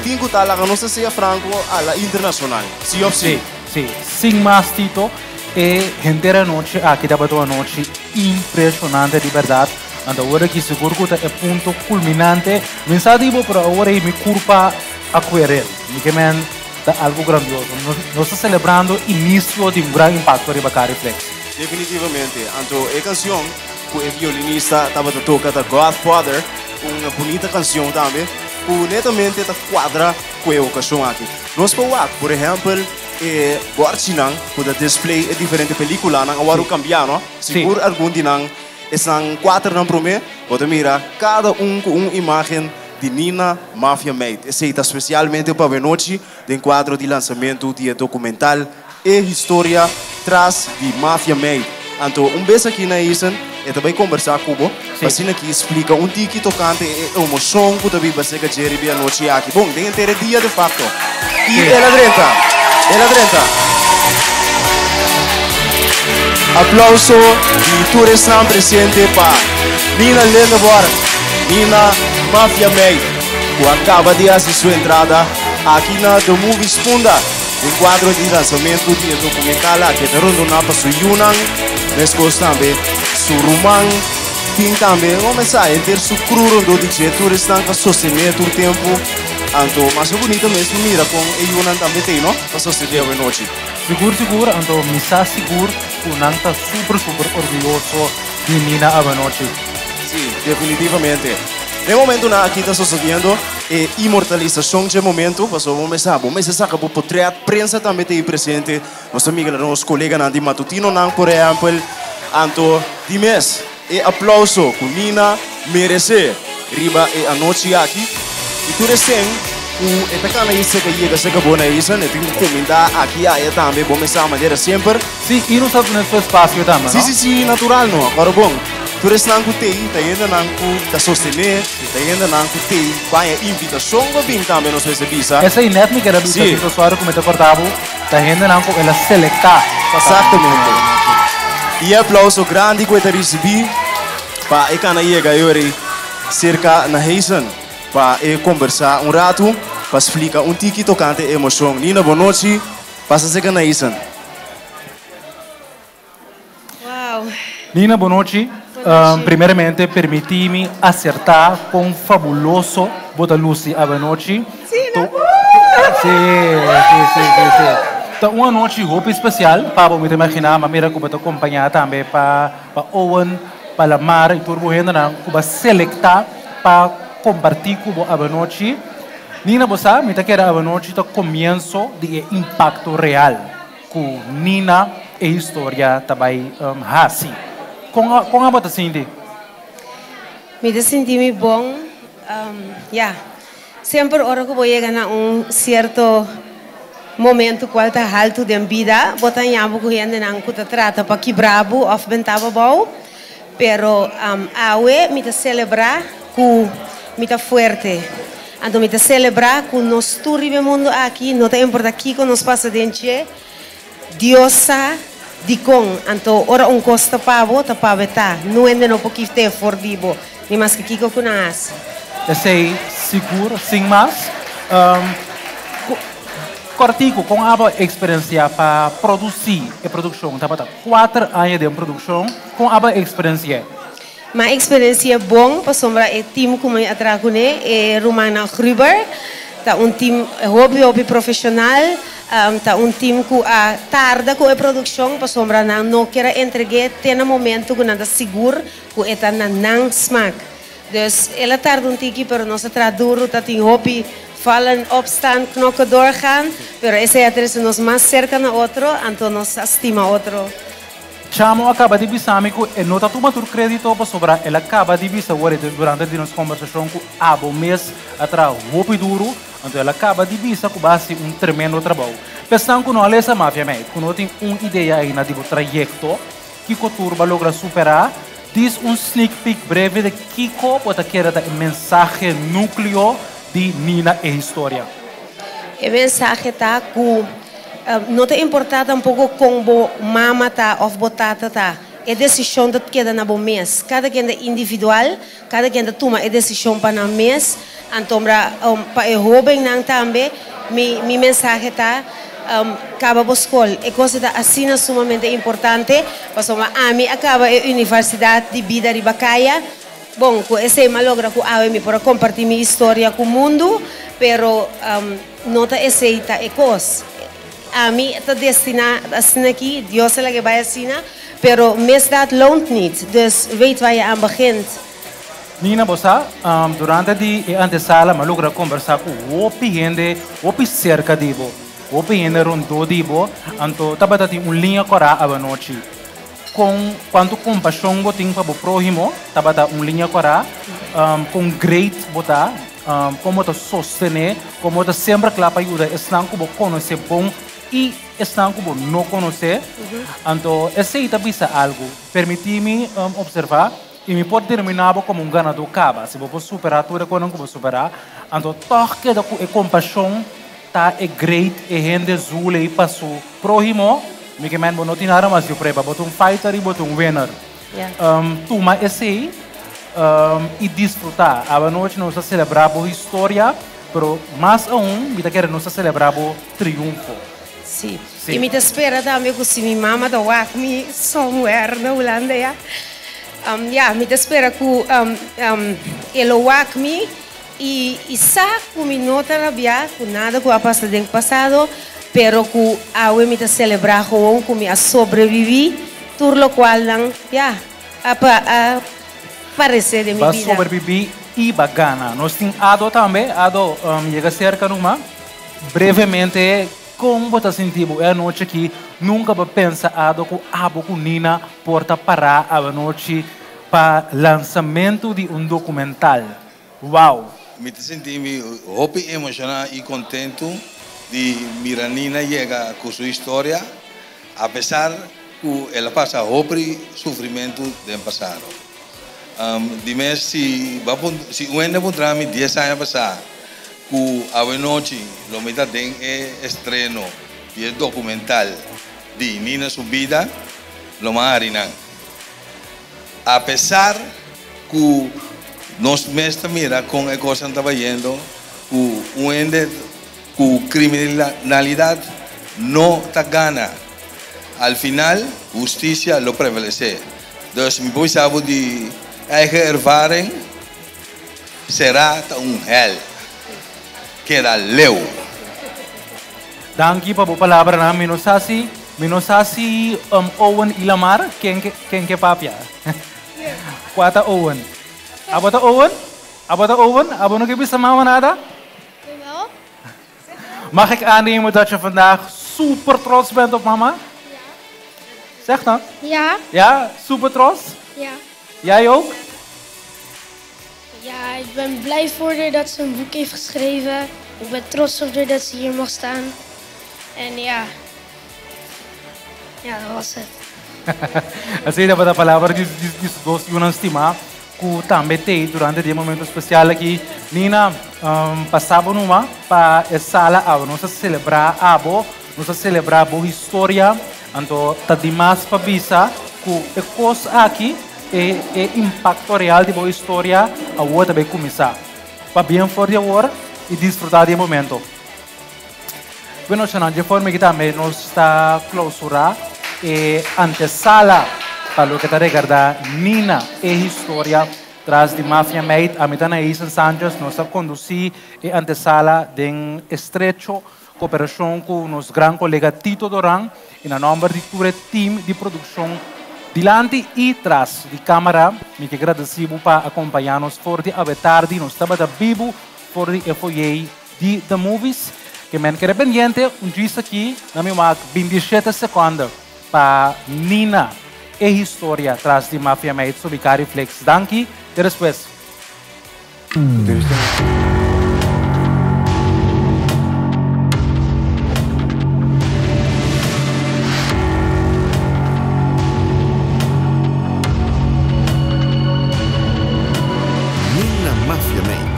Tin ku ta laga nos a sea franko a la internashonal, sí òf sí?
Sí, sin mas Tito, e henter anochi aki tabata un anochi impreshonante di bèrdat. Anto awor aki sigur ku ta e punto kulminante. Mi sa di bo, pero awor ei mi kurpa a kuerel. Mi ke men ta algo grandioso. Nos ta celebrando inicio di un gran impacto riba Cariflex.
Definitivamente. Anto e cancion cu e violinista tabata toca ta Godfather, un bunita cancion tambe cu netamente ta cuadra cu e ocasion aki. Nos por wak, por ehempel, e borchinan cu ta display e diferente peliculanan a wòrdu cambia, no? Sigur algun di nan, esnan cuaternan prome, bo ta mira cada un cu un imagen di Nina Mafia Meid. Esei ta spesialmente pa wenochi den kuadro di lansamentu di e dokumental E Historia Tras di Mafia Meid. Anto un bes aki na Eisen e ta bai kombersá ku bo pa asina aki splika un tiki tokante e emoshon ku ta biba serka dje riba e anochi aki. Bon, den henter e dia de fakto. I el a drenta! El a drenta! Aplauso di tur esnan presente pa Nina Lindeborg. Nina Mafia Meid ku a kaba di hasi su entrada aki na The Movies Punda den kuadro di lansamentu di e dokumental aki. E ta rondoná pa su yunan, meskos tambe su ruman tin tambe un mensahe henter su crew rondó di dje. Tur esnan ta sostené tur tempu. Anto masha bunita mes pa mira kon e yunan tambe t'ei no pa sostené awenochi.
Sigur sigur anto mi sa sigur ku nan ta super super orguyoso di Nina awenochi.
Sí, definitivamente. Den momentunan aki ta sosodiendo e inmortalisashon dje momentu, pasobra bo mester sa, bo mester saka bo potret, prensa tambe ta ei presente, nos ta mira nos koleganan di matutinonan, por ehèmpel. Anto, di mes, e aplauso ku Nina meresé riba e anochi aki, i tur esei ku e ta kana ei seka yega seka bo na Eisen, e tin ku kumindá aki aya tambe, bo mester sa manera semper.
Sí, i nos ta duna su espasio tambe,
no? Sí, sí, sí, natural no. Ora bon, tur esnan ku t'ei ta hendenan ku ta sostené, ta hendenan ku t'ei baña invitashon pa bin tambe nos mester bisa.
Esei nèt mi kere bisa, Tito, sòri ku mi ta kòrta bo, ta hendenan ku el a selektá
pa ta Exactamente. I e aplauso grandi ku e ta risibí pa e kana yega e ora ei serka na Hazen pa e kombersá un ratu, pa splika un tiki tokante e emoshon. Nina, bon nochi. Pasa serka Naisen.
Wow.
Nina, bon nochi. Primeramente permití mi asertá kon fabuloso bo ta lusi awanochi.
Sí, no?
Sí, sí, sí, sí, sí. Ta un anochi hopi spesial pa bo, mi ta imaginá. Mi a mira ku bo ta kompañá tambe pa pa Owen, pa Lamar i tur bo hendenan ku bo a selektá pa kompartí ku bo awanochi. Nina bo sa, mi ta kere awanochi ta komienso di e impakto real ku Nina e historia ta bai hasi. Kon kon abo ta sinti?
Mi ta sinti mi bon, ya. Semper ora ku bo yega na un sierto momento kual ta haltu den bida, bo ta haña bo ku hendenan ku ta trata pa kibra bo òf benta bo abou. Pero awe mi ta selebrá ku mi ta fuerte. Anto mi ta selebrá ku nos tur riba e mundu aki, no ta importá kiko nos pasa den dje, Dios sa dikon. Anto ora un kos ta pa bo, ta pa bo e ta. Nun hende no por kif'é for di bo, ni maske kiko ku nan hasi.
Esei sigur, sin mas. Kòrtiku, kon abo eksperensiá pa produsí e produkshon? Tabata kuater aña den produkshon. Kon abo a eksperensi'é?
Mi a eksperensi'é bon pasobra e tim ku mi a traha kuné, e rumannan Gruber, ta un tim hopi hopi profeshonal, ta un tim ku a tarda ku e produkshon pasobra nan no kier a entreg'é te na momentu ku nan ta sigur ku e ta na nan smak. Dus el a tarda un tiki pero nos a traha duru, ta tin hopi vallen, opstaan, knokken, doorgaan, pero esei a trese nos mas serka na otro, anto nos a stima otro.
Chamo a kaba di bisa mi ku e no ta tuma tur krédito pasobra el a kaba di bisa wor durante di nos kombersashon ku abo mes a traha hopi duru, anto el a kaba di bisa ku bo a hasi un tremendo trabou. P'esnan ku no a lesa Mafia Meid, ku no tin un idea ainda di bo trayekto, kiko tur bo a logra superá, dis un sneak peek breve di kiko bo ta kere ta e mensahe núkleo di Nina e historia.
E mensahe ta ku No ta importá tampoko kon bo mama ta òf bo tata ta, e desishon ta keda na bo mes. Kada ken ta individual, kada ken ta tuma e desishon pa nan mes. Antombra pa e hóbennan tambe mi mi mensahe ta, kaba bo skol. E kos ta asina sumamente importante, pasobra ami a kaba e universidat di bida riba kaya. Bon, ku esei mi a logra ku awe mi por a kompartí mi historia ku mundu, pero no ta esei ta e kos. Ami ta destiná asina aki, Dios a laga e bai asina, pero misdaad loont niet, dus weet waar je aan begint.
Nina, bo sa, durante di e antesala mi a logra kombersá ku hopi hende, hopi serka di bo, hopi hende rondó di bo, anto tabata tin un liña kòrá awanochi. Kon kuantu kompashon bo tin pa bo próhimo tabata un liña kòrá, kon great bo ta, kon bo ta sostené, kon bo ta semper kla pa yuda esnan ku bo konosé bon i esnan ku bo no konosé. Anto esei ta bisa algu. Permití mi opservá i mi por denominá bo komo un ganadó kaba. Si bo por superá tur e konan ku bo superá, anto tòg keda ku e kompashon Ta e great e hende zul ei pa su prohimo, mi ke men bo no tin nada mas di prueba, bo ta un fighter i bo ta un winner. Tuma esei i disfruta. Awanochi nos ta celebra bo historia, pero mas aun mi ta kere nos ta celebra bo triunfo.
Sí. I mi ta spera tambe ku si mi mama ta wak mi somewhere na Hulanda ya, ya, mi ta spera ku e lo wak mi. I i sa ku mi no ta rabiá ku nada ku a pasa den pasado, pero ku awe mi ta selebrá gewoon ku mi a sobreviví tur lokualnan, ya, a a paresé den mi
Ba
bida.
sobreviví i ba gana. Nos tin Ado tambe. Ado, yega serka numa. Brevemente, kon bo ta sinti bo e anochi aki? Nunka bo a pensa, Ado, ku abo ku Nina por ta pará awanochi pa lansamentu di un dokumental? Wow!
Mi ta sinti mi hopi emoshoná i kontentu di mira Nina yega ku su historia, apesar ku el a pasa hopi sufrimentu den pasado. Di mes si si un hende a puntra mi dies aña pasá ku awenochi lo mi ta den e estreno di e dokumental di Nina su bida, lo mi a hari nan. Apesar ku nos mes ta mira kon e kosnan ta bayendo, ku un hende ku kriminalidat no ta gana. Al final hustisia lo prevalesé. Dus mi por bisa bo di eigen ervaring, será ta un hèl. Keda leu.
Danki pa bo palabranan. Mi no sa si mi no sa si Owen i Lamar ken ke ken ke papia. Kua ta Owen? Abo ta Owen? Abo ta Owen? Abo no ke bisa mama nada? Mag ik aannemen dat je vandaag super trots bent op mama? Zeg dan.
Ja.
Ja, super trots?
Ja.
Jij ook?
Ja, ik ben blij voor haar dat ze een boek heeft geschreven. Ik ben trots op haar dat ze hier mag staan. En ja, ja, dat was het.
Asina tabata palabra di di su dos yunan stimá ku tambe t'ei durante di e momento spesial aki. Nina, pasa bo numa pa e sala awe. Nos ta selebrá abo, nos ta selebrá bo historia. Anto ta dimas pa bisa ku e kos aki, e e impakto real di bo historia awor ta bai kuminsá. Pabien for di awor i disfrutá di e momento. Bueno, Shanan, dje forma aki tambe nos ta klausurá e antesala pa loke ta regarda Nina e historia tras di Mafia Meid. Ami ta Naisen Sanchez, nos ta conduci e antesala den estrecho cooperacion cu nos gran colega Tito Doran y na nomber di tur e team di produccion dilanti y tras di camara mi ke gradeci bo pa acompaña nos for di awe tardi. Nos tabata bibu for di e foyer di The Movies. Ke men kere pendiente un djis aki na mi wak bintishete seconde pa Nina e historia tras di Mafia Meid so Vicari Flix. Danki te despues.
Nina Mafia Meid.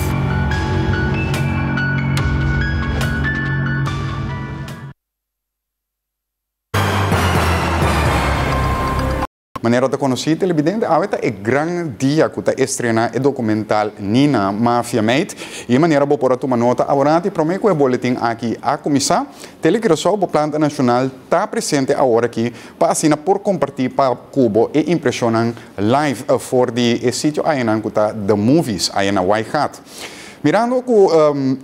Manera ta konosí, telebidente, awe ta e gran dia ku ta estrená e dokumental Nina, Mafia Meid. I e manera bo por a tuma nota aworati promé ku e boletin aki a kuminsá. Tele Curaçao, bo planta nashonal, ta presente aworaki pa asina por kompartí pa ku bo e impreshonnan live for di e sitio ayanan ku ta The Movies aya na Waaigat. Mirando ku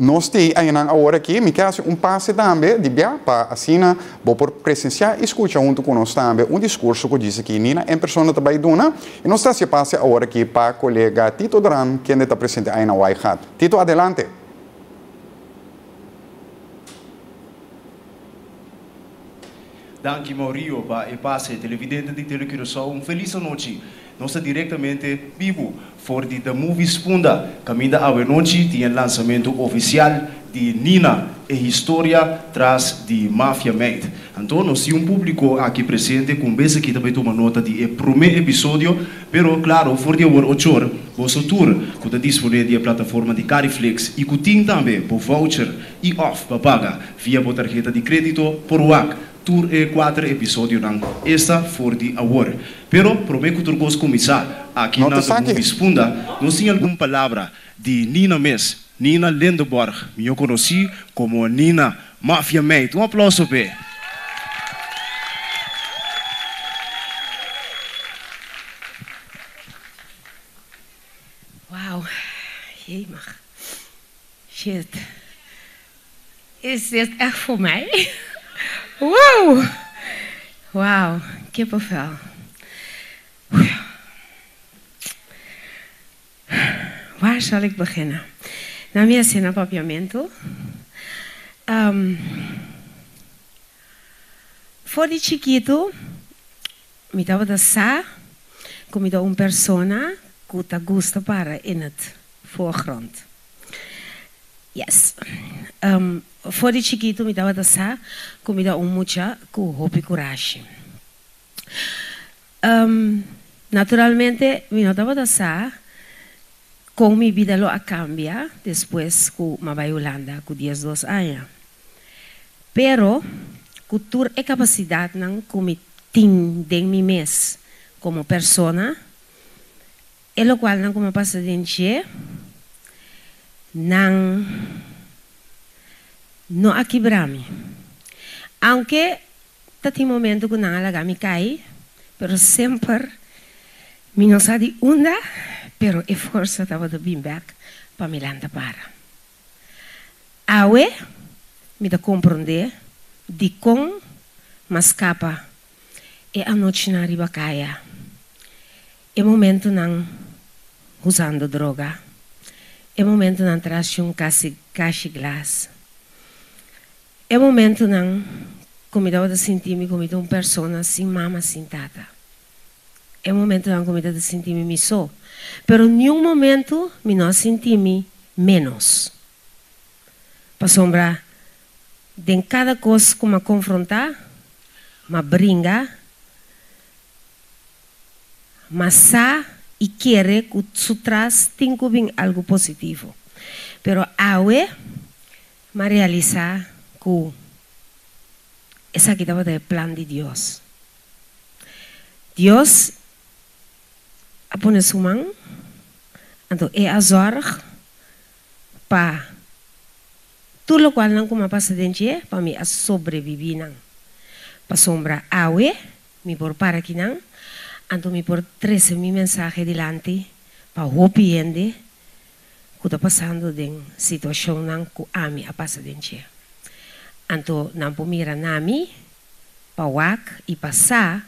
nos tin ayanan awor aki, mi ke hasi un pase tambe di bia pa asina bo por presensiá i skucha huntu ku nos tambe un diskurso ku djis aki Nina en persona ta bai duna. I nos ta hasi e pase awor aki pa kolega Tito Duran kende ta presente aya na Waaigat. Tito adelante.
Danki Maurio pa e pase. Televidente di Tele Curaçao un felis anochi. Nos ta direktamente bibu for di The Movies Punda, kaminda awenochi tin e lansamentu ofisial di Nina, e historia tras di Mafia Meid. Anto nos tin un públiko aki presente ku un bes aki ta bai tuma nota di e promé episodio, pero klaro for di awor ochor boso tur ku ta disponé di e plataforma di Cariflix i ku tin tambe bo voucher i òf pa paga via bo tarheta di krédito por wak tur e kuater episodionan esta for di awor. Pero promé ku tur kos kuminsá, aki
No
na
ta
The
saki.
Movies Punda nos tin algun palabra di Nina mes, Nina Lindeborg, mihó konosí komo Nina Mafia Meid. Un aplouso p'e!
Wauw, jemig. Shit. Is dit echt voor mij? Wow! Wauw, kippenvel. Waar zal ik beginnen? Na mi hasi na papiamentu. Um, for di chikitu, mi tabata sa ku mi ta un persona ku ta gusta para in het voorgrond. Yes. Um, for di chikitu mi tabata sa ku mi ta un mucha ku hopi kurashi. Um, naturalmente mi no tabata sa kon mi bida lo a kambia despues ku m'a bai Hulanda ku diesdos aña. Pero ku tur e kapasidatnan ku mi tin den mi mes komo persona, E lokualnan ku mi a pasa den dje, nan no a kibra mi. Aunke ta tin momentu ku nan a laga mi kai, pero semper mi no sa di unda, pero e forsa tabata bin bèk pa mi lanta para. Awe mi ta komprondé dikon m'a skapa e anochinan riba kaya. E momentonan usando droga, e momentonan tras di un kasi kashi glas, e momentonan ku mi tabata sinti mi ku mi ta un persona sin mama sin tata, e momentonan ku mi tabata sinti mi mi so, pero niun momento mi no a sinti mi ménos, pasobra den kada kos ku m'a konfrontá, m'a bringa. Ma sa i kere ku su tras tin ku bin algu positivo. Pero awe m'a realisá ku esaki tabata e plan di Dios. Dios a pone su man, anto e a zòrg pa tur lokual nan ku m'a pasa den dje pa mi a sobrebibí nan. Pasobra awe Mi por para kinan. Anto mi por trese mi mensahe dilanti pa hopi hende ku ta pasando den situashonnan ku ami a pasa den dje. Anto nan por mira na mi pa wak i pa sa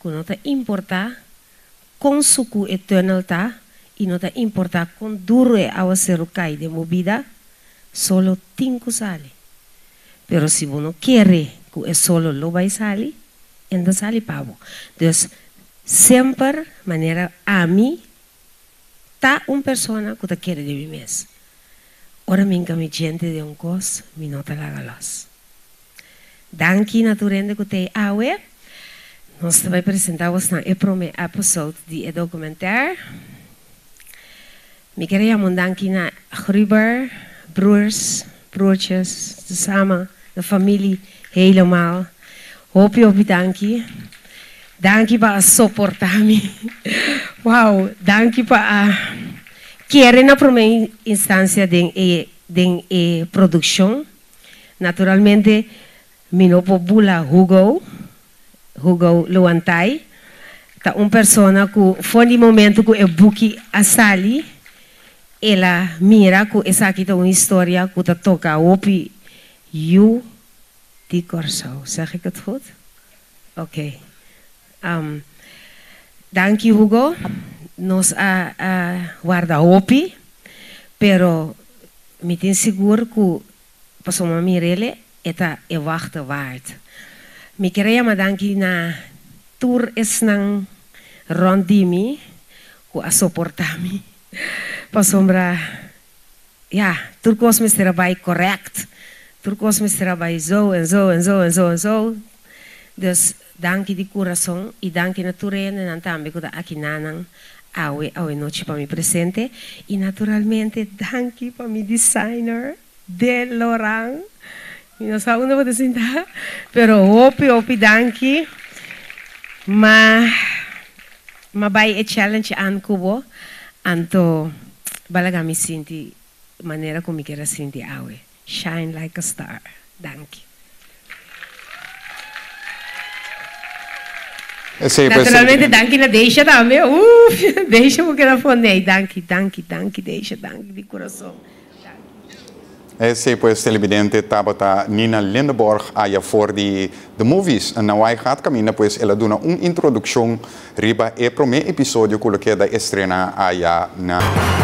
ku no ta importá kon suku e tunnel ta i no ta importá kon duru e awaseru kai den bo bida, solo tin ku sali. Pero si bo no kere ku e solo lo bai sali, e no ta sali pa bo. Dus, semper manera ami ta un persona ku ta kere den mi mes. Ora mi hinka mi djente den un kos, mi no ta laga los. Danki na tur hende ku t'ei awe. Nos ta bai presentá bosnan e promé episode di e documentaire. Mi kere yama un danki na Gruber, broers, broertjes, tezamen, de familie helemaal. Hopi hopi danki. Danki pa a soportá mi. Wow, danki pa a kere na promé instansia den e den e produkshon. Naturalmente mi no por bula Hugo, Hugo Lewantay ta un persona ku for di momento ku e buki a sali el a mira ku esaki ta un historia ku ta toka hopi yu di Kòrsou. Zeg ik het goed? Oké. Danki Hugo, nos a warda hopi, pero mi tin sigur ku pasobra mi mir'el e ta e wachten waard. Mi kier a yama danki na tur esnan rond di mi ku a soporta mi, pasobra ya, tur kos mester a bai correct, tur kos mester a bai zo en zo en zo en zo en zo. Dus danki di kurason i danki na tur hendenan tambe ku ta aki nanan awe awe nochi pa mi presente i naturalmente danki pa mi designer De Loran. Mi no sa unda bo ta sinta pero hopi hopi danki. Ma ma bai e challenge an ku bo anto balaga mi sinti manera ku mi kier a sinti awe. Shine like a star. Danki.
Esei pues.
Naturalmente danki na Deisha tambe. Uff Deisha bo keda fondei. Danki danki danki Deisha danki di kurason.
Esei pues televidente tabata Nina Lindeborg aya for di The Movies na Waaigat kaminda pues el a duna un introdukshon riba e prome episodio ku lo keda estrena aya na.